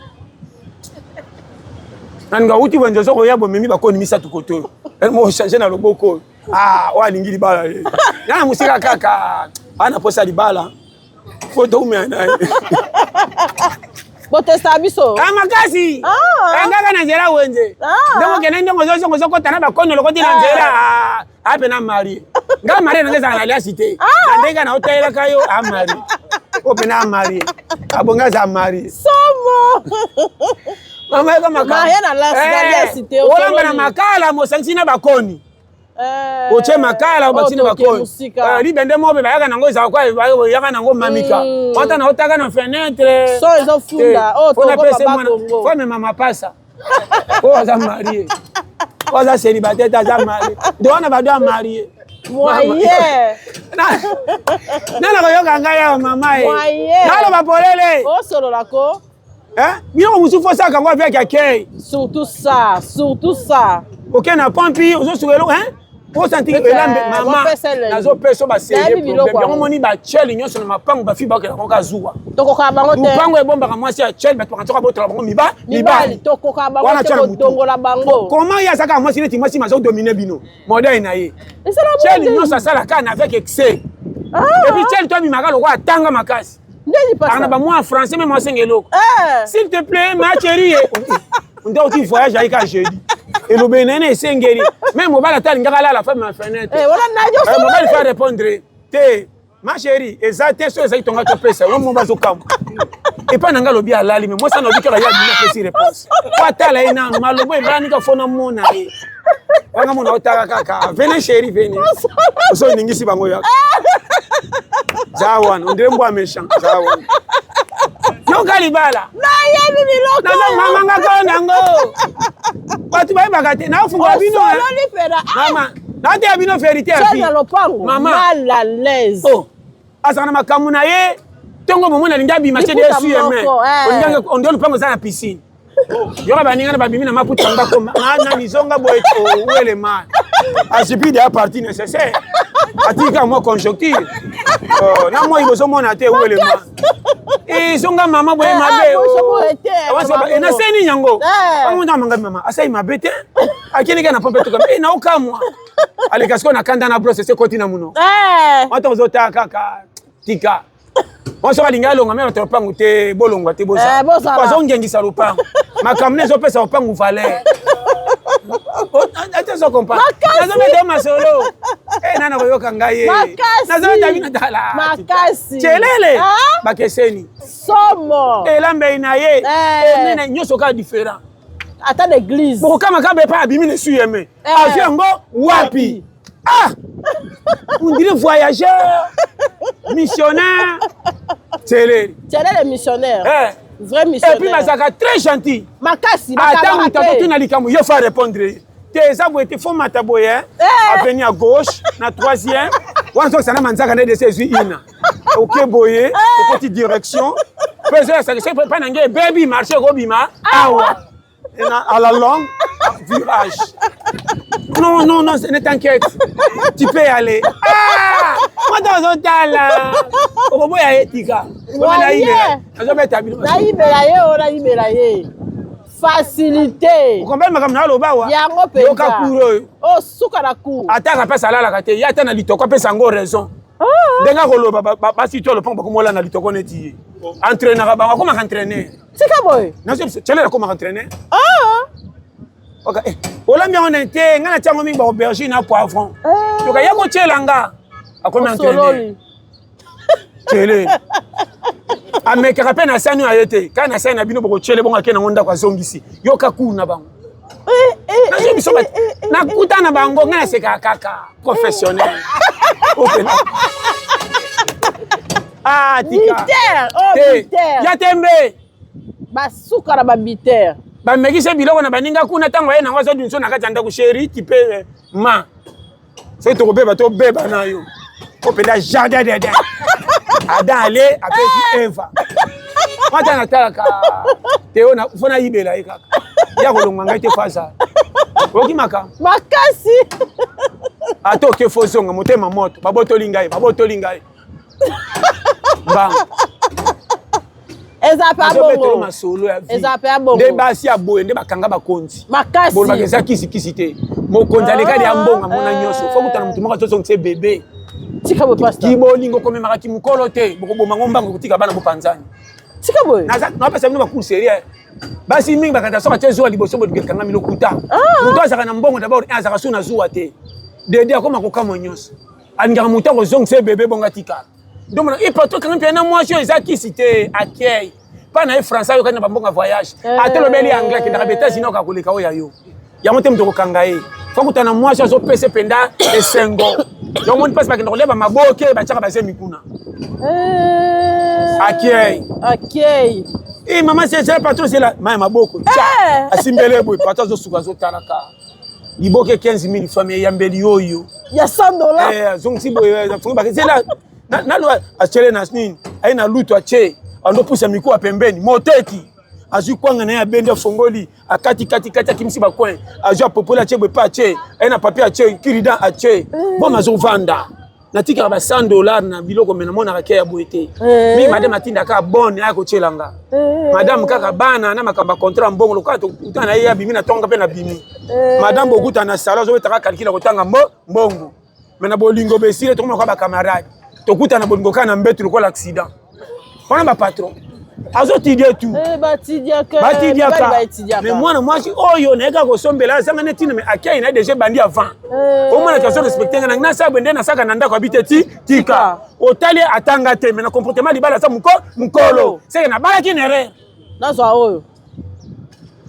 Naninga uti wenze ozo koya bomemi bakoni misato koto oyo. Mo change na loboko oyo. Ah, oyo alingi libala ye. Na mosika kaka ana posa libala. Faut toumela na ye. Botesta biso. Ah, makasi. Ah. Ngaka na nzela wenze. Ah. Ndenge okende ndenge ozozonga ozokota na bakono lokoti na nzela. Ah, ape na marie. Nga marie nanga ezala na liasi te. Na ndenge na otalelaka yo a marie. Ope na marie. Abonga aza marie. Somo. Mama yeka makambo. Marie na na liasi te, Olamba na osololi. makala mosangisi na bakoni. Eh, Otie makala obakisi na oh, toke bakoni. mosika. Eh, libende moko mpe bayaka nango ezala kwa bayaka nango mamika. Wata na otaka na fenêtre. So ezofunda. Oh, Fo toko napesa papa mwana. Congo. Fo amema mapasa. Oyo aza marie. Oyo aza célibataire te aza marie. Nde wana bado ya marie. Moyen. Nana koyoka ngai awa mama ye. Moyen. Naloba polele. Osolola ko. Hein? Biloko mosusu fo osalaka yango avec accueil. Surtout ça, surtout ça. Oke na pompi ozosuka eloko hein? Osanti elambe mama nazopesa baserie Nayebi biloko problème yango yango. omoni bachele nyonso na mapango bafi bakela bango kazuwa Tokoka bango te. lupango ebombaka mwasi ya chele bato bakansoka botola bango Mibali mibali tokoka bango Wana te tya na mutu. kotongola bango. Comment ye azalaka mwasi neti mwasi mazo domine bino modèle na ye Ezala chele bongo. nyonso asalaka na avec excès Ah. et puis chele to abimaka lokola atanga makasi Ndeni aka na pasa. bamwa français meme asenga eloko Eh. s'il te plaît ma chérie nde oti voyage ayika jeudi elobeli na ye na esengeli me mobali ata alingaka alala fa ma fenêtre Eh, wana na yo Eh, mobali sololi. fa répondre te ma chérie eza te so ezali tonga topesa yo mo bazokamwa epai na ngai alobi alali me mwasi alobi kaka ye abimi apesi réponse po atala ye nanu malobo ebalanika fo namona ye wanga mona otaka kaka vene chérie vene oso oningisi bango yaka za wana ondire mbwa méchant za wana yoka libala Nayebi biloko. nazo mama nga ko nango bato bayebaka te naofungola bino eh. Osololi pena. Ah, mama naoteya bino verité ya Tya vie na lopango. Mama. Mal à l'aise. Oh, azalaka na makambo na ye ntongo bomoni alingi abima te Liputa de suyeme moko, eh. ondie lupango eza na piscine yoka baninga na babimi na maputa yango bakoma nani zonga boye owelema asipide ya partie nécessaire atika mwa conjoncture Oh, na moi bozomona te welema ezonga mama boye Eh, mabe ah, boso boye te, mama bongo. naseni yango Eh. amona mama asali mabe te akendeki na pompe tuka naokamwa aleka sikoyo na kanda na brose se ekoti na monoko Eh. wata ozotala kaka tika mwasi oyo alingi alonga me bato ya lopango te bolongwa te Eh, bozala. bozala azongengisa lopango makambo ne ezopesa lopango valeur ate ozokomprendre Makasi. nazobeta yo masolo Eh, nana koyoka ngai ye Makasi. nazobeta bino tala Makasi. celele Ah? bakeseni Somo. elambei na ye Eh. enene nyonso kaka différent Ata l'église. bokokama kaka epai abimi na esuyeme Eh. azwi yango wapi ah on dirait voyageur missionnaire teleli Tiens, le missionnaire. Eh. Vrai et puis missionnaire. bazalaka très gentil Makasi. ata bakalaka moto te. akotuna likambo yo fa répondre ye te eza boye te fo mata boye Eh. aveni à gauche na troisième wana sokisa na manzaka nde dese ezwi ina oke boye okoti direction mpe ezoyasaka soki epai na ngai ebebi marché ekobima awa Et à la longue virage non non non ne t'inquiète tu peux y aller ah moto ozotala okoboya ye tika Moyen. nazobeta bino nayibela ye o nayibela ye facilité okombe makambo na aloba awa yango mpenza yoka cour oyo o suka na cour ataka mpasi alalaka te ye ata na litoko apesa yango raison ndenge akoloba basi to lopango bakomola na litoko neti ye entraînaka bango akomaka entraîneur tika boye celele akomaka entraîneur Ah. Oka, eh, olambi yango na te ngai natia yango mingi ba aubergine na poivron Eh. yoka ya kotiela nga Akomi entraîneur. Tele. Amekaka mpe na sani oyo aye te. Kaka na sani na bino bokotyele bongo ake nango ndako azongisi. Yoka cour na bango. Eh, eh, Nazo biso eh, eh, eh, nakuta na bango ngai nasekaka kaka professionnel. Okenda. Ah, tika. Militaire, oh, Te. militaire. Ya tembe. Basuka na ba militaire. Bamekisi biloko na baninga kuna ntango aye nango azodunso na kati ya ndako sheri tipe ma soki tokobeba tobeba na yo openda jardin d'Eden Adam ale apesi Eva wata natalaka teo fo nayibela ye kaka ya kolongwa ngai te fo azala oyoki makambo makasi ata oke fo ozonga motema moto babotoli ngai babotoli ngai mbango eza pe azobetelo bongo masolo ya vie eza pe bongo nde basi ya boye nde bakanga bakonzi makasi bolobaka eza kisikisi te mokonzi alekali ya mbongo amona Ah, nyonso fo kutana motu moko azozongisa bebe tika boye pasteur kibolingo komemaka kimokolo te bokoboma ngo mbango kotika bana bopanzani tika boye napesa bino bacour sérieux basi mingi bakata soki atie zuwa liboso bolingo ekangami lokuta moto azalaka na mbongo dabord azalaka su na zuwa te dede akoma kokamwa nyonso alingaka moto akozongisa ye bebe bongo atikala donc mona ipato ekangami mpe na mwasi oyo eza kisi te akei mpa na ye français ayokani na bambongo ya voyage ata olobeli anglais akendaka ba États-Unis oka koleka oyo ya yo yango te moto okokanga ye fo kutana mwasi azopesa mpenza esengo yango moni mpasi bakenda kolia bamaboke batiaka bazemi kuna akei akei e mama sezela patron zela mai ya maboko tya asimbele boye patron azosuka azotalaka liboke 15 000 famille eyambeli oyo ya 100 dollars Eh, azongisi boye afungi bake zela nanu atyele na nini aye na lutu atye andopusa mikuwa pembeni moteki azwi kwanga na ye abendi afongoli akati kati kati akimisi bacoin azwi apopoli atye boye pe atye aye na papier atye kiridan atye boma azovanda natikaka ba 100 dollar na biloko me namonaka ke ya boye te Eh. mi madame atindaka bonne aya kotyela nga Eh. madame kaka bana na makambo ya contrat mbongo lokola tokutana na ye abimi na tonga mpe nabimi madame bokutana na salon azobetaka calcul ya kotanga mbongo me na bolingo besile tokoma lokola bacamarade tokutana na bolingo kaka na mbetu lokola accident wana bapatron azotidie tout Eh, batidiaka batidiaka batidiaka mais mwana mwasi oyo naye kaka kosombela azanga neti na me akei na ye deja ebandi avant Eh. omonaka azo respecte nga na nasala boye nde nasaka na ndako abi te ti tika Tika. otali atanga te mais na comportement libala aza mokolo seke nabalaki na erreur nazwa oyo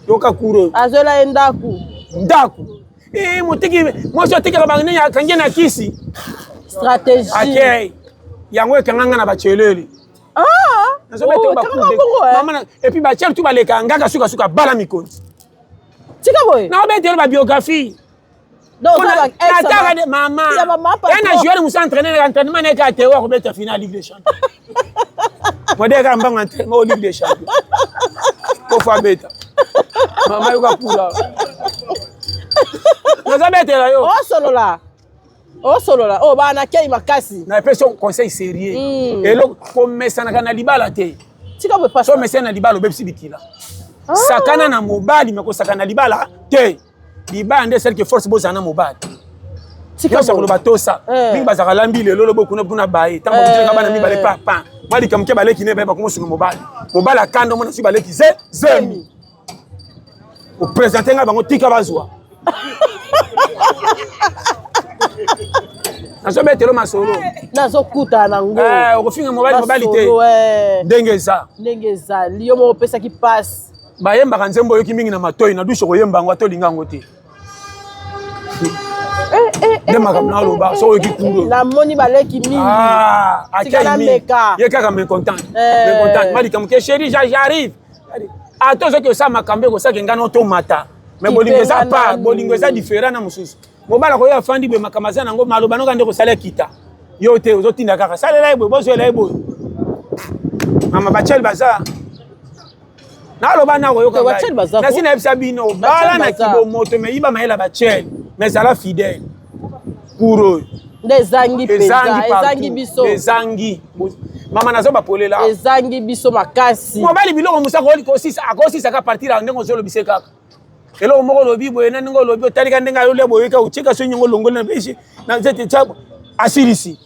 yoka kuro azwela ye ndako ndako Eh, moteki mwasi atekaka banini akangi na kisi stratégie akei yango ekanga nga na bacheleli ah nazobeta oh, bacoup ekanga bongo eh. mama na et puis bachele tu baleka ngaka sukasuka bala mikonzi tika boye naobetelo babiographie donc oza ba ex nataka de mama ya mama ye na patron. joueur mosu entraîneur entraînement na ye kaka teo akobeta final ligue des champions modele kaka mbango entraînement au ligue des champions kofo abeta mama yoka kula nazobetela yo osolola osolola oyo bana kei makasi napesi yo conseil sérieux eloko komesanaka na libala te tika boye so pasteur omesani na libala obebisi bikila sakana na mobali me kosakana na libala te libala nde esaliki force bozala na mobali tika nyonso boye koloba tosa Eh. mingi bazalaka lambi lelo lobo kuna kuna baye ntango Eh. bakutelaka bana mibale pa pa mwa likambo ke baleki ne baye bakomosunga mobali mobali akanda omona soki baleki ze zemi opresente ngai bango tika bazwa nazobetelo masolo nazokutana nango Eh, okofinga mobali mobali te Masolo, eh. ndenge eza ndenge ezali yo moko opesaki mpasi bayembaka nzembo oyoki mingi na matoi na dushe koyemba yango ata olinga yango te nde makambo naloba soki oyoki kuro namoni baleki mingi Ah, Tika akei mingi. nameka. ye kaka mécontent Eh. mécontent malikambo ke chéri j'arrive ata ozoki osala makambo ekosaki ngai notomata mais bolingo eza Kipenga pa nanu. bolingo eza différent na mosusu mobali akoya afandi boye makambo aza nango maloba noka nde kosala ekita yo te ozotinda kaka salela ye boye bozwela ye boye mama bachel baza naloba na koyoka Te, bachel baza ko? nasi nayebisa bino bala na baza. kibomoto me yiba mayela bachel mais zala fidèle pour oyo nde ezangi mpenza ezangi partout. ezangi biso ezangi mama nazo bapolela ezangi biso makasi mobali biloko mosu akosisaka partir ya ndenge ozolobise kaka eloko moko olobi boye na ndenge olobi otalika ndenge ayolia boye kaka otieka so nyongo olongoli na besi na nzete tia asilisi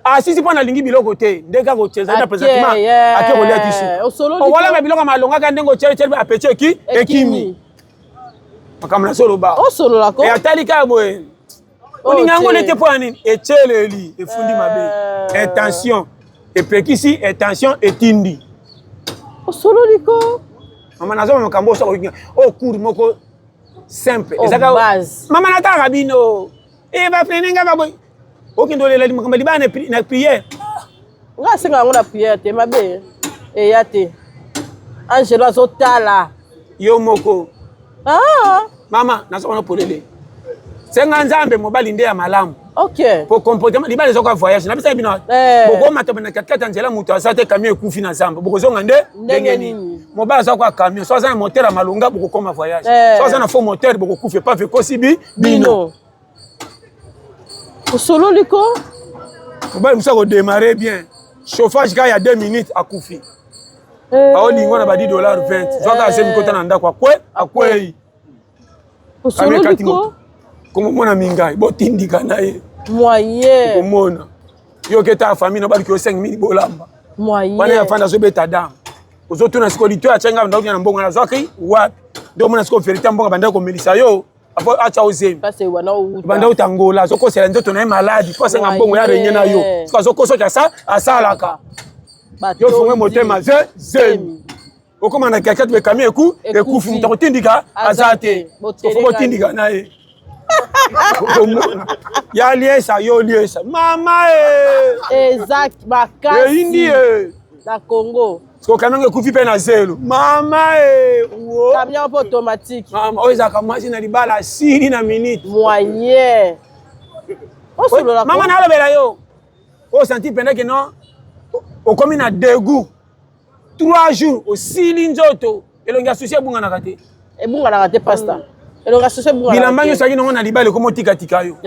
asisi mpo nalingi biloko te nde kaka otiezali na Ake, présentement yeah. ake kolia tisu Osololi okolamba biloko malongaka ndenge otieli apeti eki ekimi makambo nazoloba osolola ko e atali kaka boye Olinga yango nete mpo ya nini? Etyeleli efundi mabe. Intention epekisi, intention etindi. Osololi ko. Mama nazoma makambo oyo soki oyo cours moko simple. Oh, Ezaka base. Mama natalaka bino. Eh ba frene nga ba boy. Okende olela makambo libala na prière. Nga asenga yango na prière te mabe eya te. Angelo azotala. Yo moko. Ah. Mama nazoma na polele. Senga Nzambe mobali nde ya malamu. Ok. Po comportement libala ezoka voyage na bisa bino. Eh. Bokomata na katikati ya nzela moto aza te camion ekufi na zamba. Bokozonga nde ndenge nini? Mobali aza kwa camion, so aza na moteur ya malonga bokokoma voyage. Eh. So aza na faux moteur bokokufa epave ekosi bi bino. Bino. Osololi ko? Mobali mosusu akodémarrer bien. Chauffage kaka ya 2 minutes akufi. Eh. Aolingwa na ba 10 dollars 20. Zwaka azemi kota na ndako akwe akwei. Osololi Kati ko? moto. Komomona mingai botindika na ye. Moyen. Komona. Yo keta famille na baliki yo 5000 bolamba. Moyen. Wana ya fanda azobeta dame. Ozotuna sikoyo lito ya tyenga ndako na mbongo nazwaki wapi? Nde omona sikoyo verite ya mbongo bandaki komelisa yo apo atya ozemi. Parce wana outa. Banda uta Angola azokosela nzoto na ye maladi mpo asenga mbongo ya renye na yo. Sikoyo azokosoki asa asalaka. Yo fungwe motema ze zemi. Okoma na kakati be camion eku ekufi moto akotindika aza te. Ofo botindika na ye. Okomona. Ya liesa yo liesa. Mama e. Eza makasi. Eyindi e. Na Congo. Sikoyo camion ekufi mpe na zelo. Mama e. Wo. Camion mpo automatique. Mama oyo ezalaka mwasi na libala asili na minute. Moyen. Osolola ko. Mama nalobela yo. Osanti mpenza ke non okomi na dégoût. 3 jours osili nzoto elongi ya susi ebunganaka te. Ebunganaka te pasta. Elongi ya susi ebunganaka. Bilamba nyonso azalaki nango na libala ekomi otikatika yo.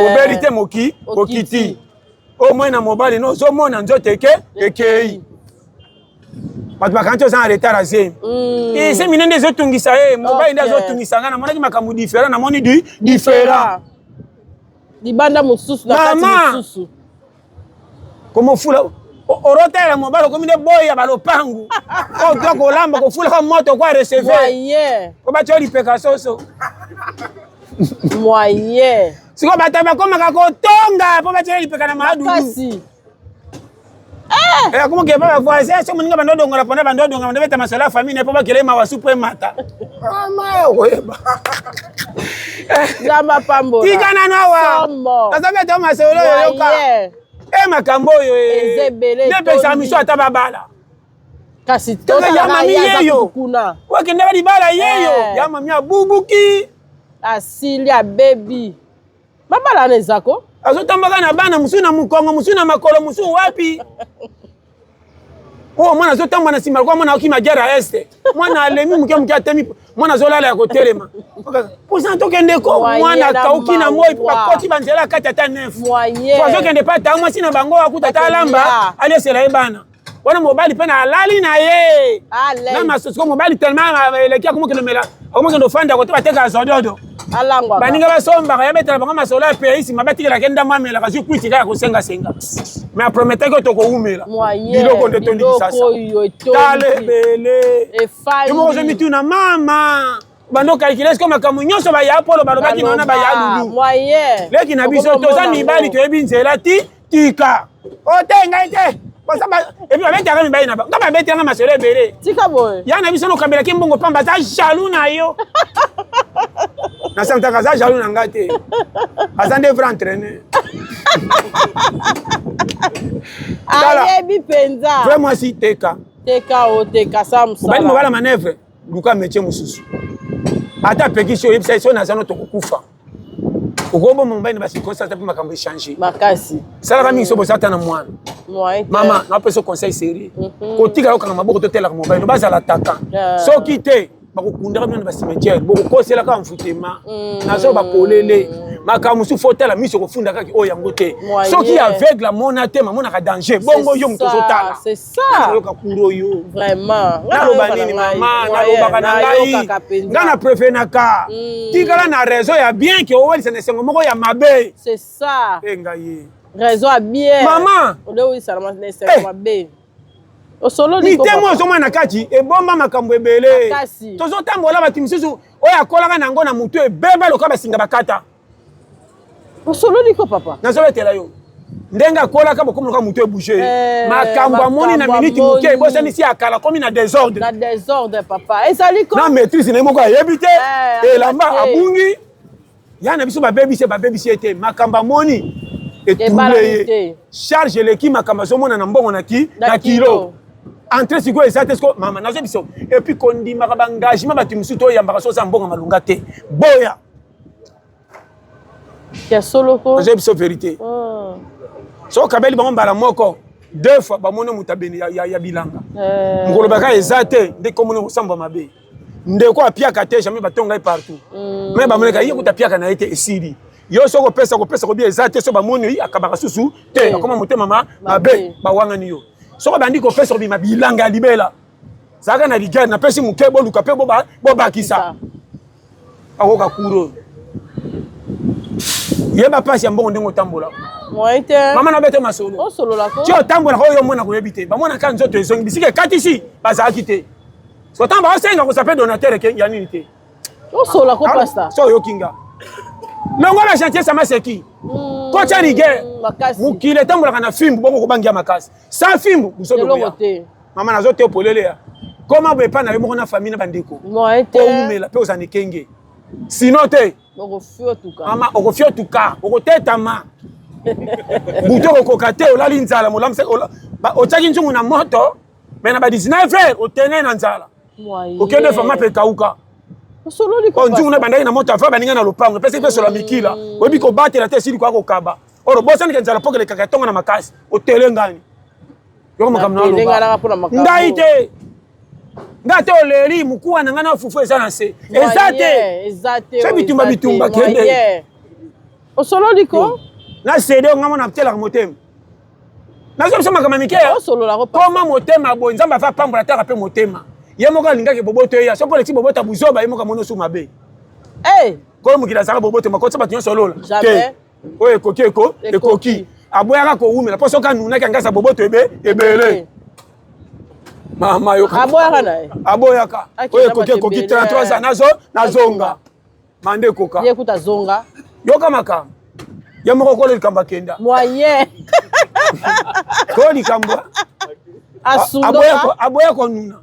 Obeli te moki okiti. Oyo moi na mobali no ozomona nzoto eke ekei. Bato bakangi oza na retard ya zemi. Zemi nde ezotungisa ye, mobali nde azotungisa ngai, namonaki makambo différent, namoni du différent. Libanda mosusu na kati mosusu. Komofula orotela mobali okomi nde boyi ya balopangu. Oyo kolamba kofulaka moto kwa recevoir. Ko batyo lipeka soso. Moyen. Sikoyo bato bakomaka kotonga mpo batya lipeka na madudu. Kasi. Eh, akoma ke ba voisin so moninga bando dongola pona bando dongola bando beta masolo ya famille po bakele mawa supu emata. Mama okoyeba. Nzambe apambola. Tika nanu awa. Somo. Naza beta masolo oyo yoka. Eh makambo oyo eh. Eza ebele Nde pesa miso ata babala. Kasi Tanga ya totalaka mami ye aza yeyo. kuna. Wakendaka libala yeyo. Eh. Ya mami abubuki. Asili abebi. Babala wana eza ko? Azotambaka na bana mosusu na mokongo mosusu na makolo mosusu wapi. Oyo mwana azotamba na nsima lokola mwana akima guerre ya este. Mwana alemi moke moke atemi mwana azolala ya kotelema. Posa tokende ko mwana akauki na moi bakoti banzela kati ata neuf. Moyen. Azokende pa ata mwasi na bango akuta ata alamba alesela ye bana. Wana mobali mpe na alali na ye. Na masosiko mobali tellement eleki akomokende omela akomokende ofanda kote batekaka zododo. Alangwaka. Baninga basombaka ya betela bango masolo ya pays sima batikelaka ndambo amelaka zwi kwiti kaka kosengasenga. Mais aprometaki oyo tokowumela. Biloko nde etondi Kinshasa. Tala ebele. Efandi. Yo moko ozomituna mama. Bando calculer est-ce que makambo nyonso baya polo balobaki na wana baya lulu. Moyen. Leki na biso toza mibali toyebi nzela ti tika. Ote ngai te. Et puis babetaka mibali na bango. Nga babetelanga masolo ebele. Tika boye. Ya na biso nokambelaki mbongo pamba aza jaloux na yo. Nasantaka aza jaloux na nga te. Aza nde vrai entraîneur. Ayebi mpenza. Vrai mwasi teka. Teka o teka sa mosala. Obali mobala manœuvre luka métier mosusu. Ata apekisi oyebisa ye so naza no tokokufa. Okoboma mobali na bacirconstance mpe makambo echange. Makasi. Salaka mingi so boza ata na mwana. Mama, napesa conseil sérieux. Kotikala okanga maboko totelaka mobali no bazala taka. Soki te bakokundaka bino na bacimetière, bokokoselaka envoûtement. Nazo bapolele. Makambo mosusu fo otala miso kofunda kaka oyo yango te. Soki aveugle amona te, mamonaka danger. Bongo yo moto ozotala. C'est ça. Nayoka kuro yo. Vraiment. Naloba nini mama, nalobaka na ngai. Nga na préféraka. Tikala na raison ya bien ke owelisa na esengo moko ya mabe. C'est ça. Eh ngai. Raison ya bien. Mama. Olewisa na esengo mabe. Osololi mitema ozomona na kati ebomba makambo ebele. Tozotambola bato misusu oyo akolaka na yango na motu ebeba lokola basinga bakata. Osololi ko papa. Nazobetela yo ndenge akolaka bokomonoka moto ebouge eh, makambo amoni na minute moke ebosanisi ya kala akomi na desordre na desordre papa ezali ko na maîtrise na ye moko ayebi te eh, elamba abungi ya na biso babebisi ye babebisi ye te makambo amoni etrouble ye charge eleki makambo azomona na mbongo na ki na kilo entre sikoyo eza te sikoyo mama nazo biso epuis kondimaka baengagement bato mosusu toyambaka so oza mbongo malonga te boya ya solo ko nazo biso verité hmm. so okabeli bango mbala moko deux fois bamoni moto abeni ya, ya, ya bilanga eh. mokolo baka eza te nde komoni kosambwa mabe ndeko apiaka te jamais batonga ye partout mm. me bamonaka ye kuta apiaka na ye te esili yo soki opesa kopesa kobia eza te so bamoni akabaka susu te akoma motema ma mabe bawangani yo soki obandi kopesa kobima bilanga ya libela zalaka na ligere napesi moke boluka mpe bobakisa akoka kuro oyo yeba mpasi ya mbongo ndenge otambolaka mama na bete masolo ti otambolaka oyo omona koyebi te bamonaka nzoto ezongi bisika ekatisi bazalaki te so ntango baosenga koza mpe donateur ya nini te osola ko pasta so oyoki nga longola chantier sama seki hmm, kotya rigueur mokili etambolaka na fimbu bongo kobangia makasi sans fimbu busotokoya mama nazo te polele ya koma boye epai na yo moko na famille na bandeko oumela mpe ozala na ekenge sino te mama okofiotuka okotetama butu okokoka te olali nzala molamisa otiaki nzungu na moto me na ba 19 heures otene na nzala okende fama mpe ekauka oh, nzungu na bandaki na moto ava baninga na lopango epesi mpe sola mikila mm. oyebi kobatela te esili koya kokaba oro bosanike nzala mpo kelekaka etonga na makasi otelengani yoko makambo naloba ngai te ngai te oleli mokuwa na ngai na fufu eza na se eza te se bitumba bitumba kende osololi ko na sede ngai mona telaka motema nazo biso makambo ya mike koma motema boye nzambe afa pambola taka mpe motema ye moko alingaki boboto eya soki oleki bobota buzoba ye moko amoni osu mabe kolo mokili azalaka boboto makotisa bato nyonso lola te oyo ekoki eko ekoki aboyaka kowumela mpo soki anunaki angasa boboto ebe ebele mama yoka aboyaka na ye aboyaka oyo ekoki ekoki 33 ans nazo nazonga manda ekoka ye kuta zonga yoka makambo ye moko kolo likambo akenda moyen kolo likambo aboya konuna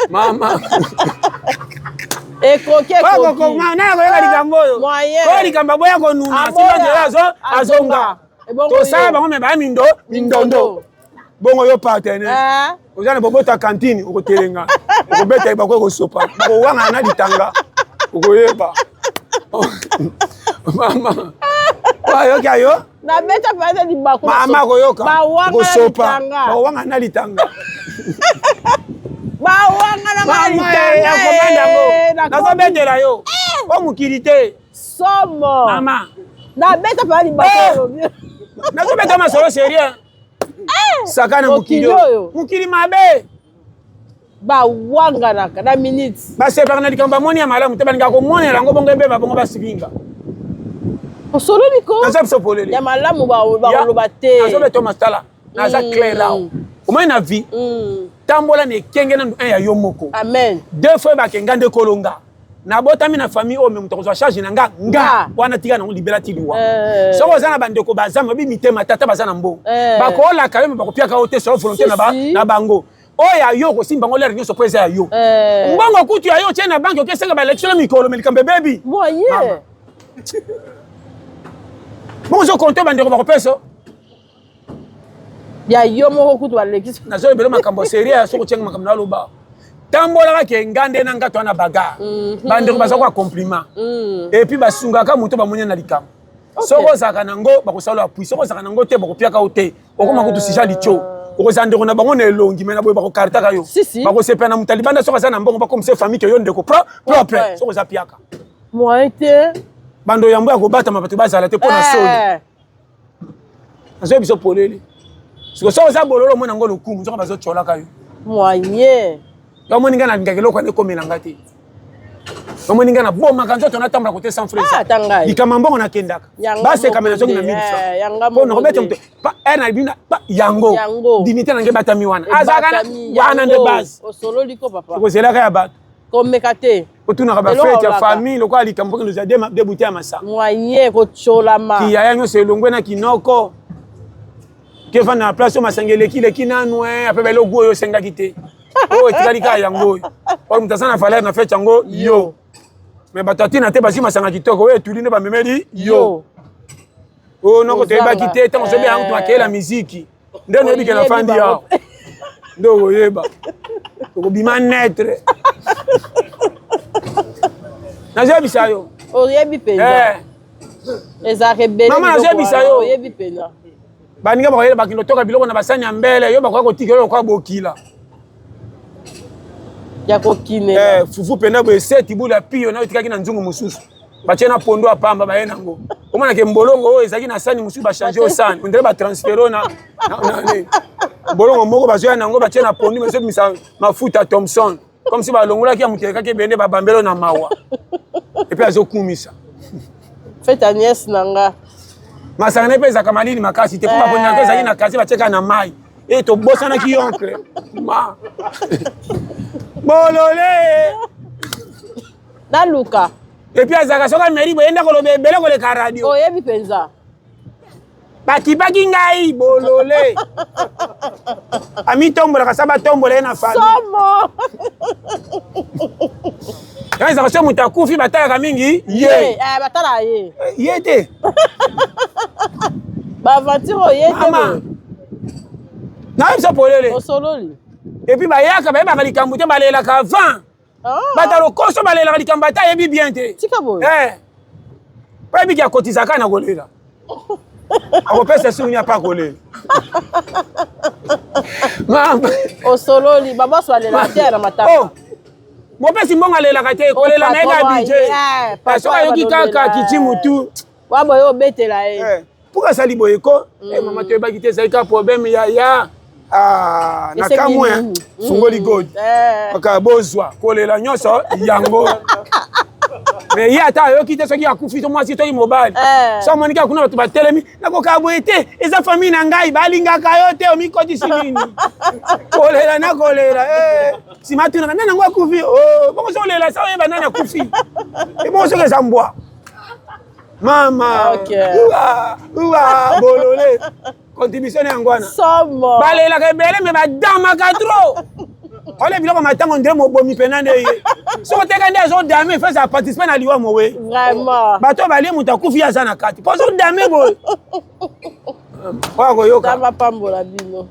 mama ekoki ekoki nakoyoka likambo oyo kolo likambo aboya konuna simba nzela azonga tosala bango me baya mindo mindondo bongo yo partenaire eh. oza na bobota cantine okotelenga okobeta ebako ekosopa okowangana na litanga okoyeba mama oyoki ayo nabeta mpenza libaku mama koyoka okosopa bakowangana na litanga bawangana na litanga komanda yango nazobetela yo eh. o mokili te somo mama nabeta mpenza libaku eh. nazobeta masolo serie eh! sakana mokili oyo mokili mabe bawanganaka na minute basepaka na likambo bamoni ya malamu te balingaka komonela yango bongo ebeba bongo basikinga osololi ko naza biso polele ya malamu bakoloba te nazobeta masala naza mm. clair awa omoni na vie mm. tambola na ekenge nanu un ya yo moko amen deux fois bakenga nde kolonga nabotami na famille oyo me moto akozwa charge na nga nga wana tika nango libela ti liwa eh. soki oza na bandeko baza mabi mitema tata baza na mbongo eh. bakolaka yo me bakopiaka yo te solo volonté na bango oyo ya yo okosimba yango lere nyonso mpo eza ya yo eh. mbongo kutu ya yo otie na banke okesenga baelektio na mikolo me likambo ebebi bongo ozokonte bandeko bakopesa ya yo moko kutu balekisi nazoyebela makambo ya serie ya soki otianga makambo naloba tambolaka ke nga nde na nga to na bagarre mhm. bandeko baza kwa compliment mm. et puis basungaka moto bamoni na likambo soki ozalaka nango bakosala appui soki ozalaka nango te bakopiaka yo te okoma kutu sija litio okozala ndeko na bango na elongi me na boye bakokartaka yo bakosepela na moto ya libanda soki aza na mbongo bakomisa famille ke yo ndeko propre soki oza piaka moyen te bando yambo ya kobatama bato bazala te mpo na soni eh. nazoyi biso polele siko soki oza bololo omona yango lokumu nzoka bazotyolaka yo moyen yo omoni ngai nalingaka eloko wana ekomela ngai te omoni ngai nabomaka nzoto natambola kote sans frais ah, likama mbongo nakendaka baseka me nazongi na 1000 francs eh, mpo nakobeta moto ere na bino yango dignité na ngai ebatami wana azalaka wana nde base okozelaka ya bato komeka te. Otunaka bafete ya famille lokola likambo mpo kende ozwa de bouteille ya masanga. Moyen kocolama. Kiyaya nyonso elongwe na kinoko. Kefanda na place oyo masanga eleki leki nanu eh, ape baeloko oyo osengaki te. Oyo etikali kaka yango oyo. Oyo moto aza na valeur na fete yango yo. Mais bato ya ntina te bazwi masanga kitoko oyo etuli nde bamemeli yo. Oyo noko toyebaki te ntango sobi yango toakeyela miziki. Nde noyebi ke nafandi awa. Nde okoyeba. Okobima neutre. Nazoyebisa yo. Oyebi mpenza. Eh. Ezalaka ebele. Mama nazoyebisa yo. Oyebi mpenza. Baninga bakoyela bakende kotoka biloko na basani ya mbele yo bakoya kotika yo lokola bokila. Ya kokinela. Eh, fufu mpenza boye seti bula piyo nayo etikaki na nzungu mosusu. Batie na pondo ya pamba baye nango. Omonake mbolongo oyo ezalaki na sani mosusu bachange oyo sani. Ondire batransfere na mbolongo moko bazoya nango batie na pondu bazobimisa mafuta Thomson. Comme si balongolaki ya moto elekaki ebende babambelo na mawa. Epuis azokumisa. Fete ya nièce na nga. Masanga na ye mpe ezalaka malili makasi te mpo baponaka ezalaki na kasi batieka na mai. E tobosanaki oncle. Ma. Bolole. Naluka. Epuis azalaka soki ameli boye nde koloba ebele koleka radio. Oyebi mpenza. Bakipaki ngai bolole. Amitombolaka sa batombola ye na famille. Somo. Yango ezalaka soki moto akufi batalaka mingi ye. Eh, batalaka ye. Ye te. Ba aventure oyo ye te. Mama. Nayebisa polele. Osololi. Epuis bayaka bayebaka likambo te balelaka avant. Ah. Bato ya lokoso balelaka likambo ata ayebi bien te. Tika boye. Eh. Po ayebi ke akotizaka na kolela. Akopesa suni apa kolela. Mama. Osololi baboso balelaka te na matanga. Oh. Mopesi mbongo alelaka te, kolela na ye kaka budget. Soki ayoki kaka kiti mutu. Wa boye obetela ye. Pourquoi asali boye ko? Eh mama toyebaki te ezali kaka problème ya ya. Ah, na kamwe fungoli god. Kaka bozwa kolela nyonso yango. Mais ye ata ayoki te soki akufi to mwasi toki mobali. So amoni kaka kuna bato batelemi nakokaa boye te eza famille na ngai balingaka yo te omikotisi nini kolela na kolela eh. Nsima atunaka nani yango akufi oh, bongo soki olela sa oyeba nani akufi ebongo soki eza mbwa mama okay. Uwa, uwa, bolole contribution na yango wana balelaka ebele me badamaka trop ole biloko matango nde mobomi mpena nde ye soki oteka nde azodame fo ezala participe na liwa mowe bato balie moto akufi ye aza na kati mpo azodame boye oyo akoyoka bapambola bino.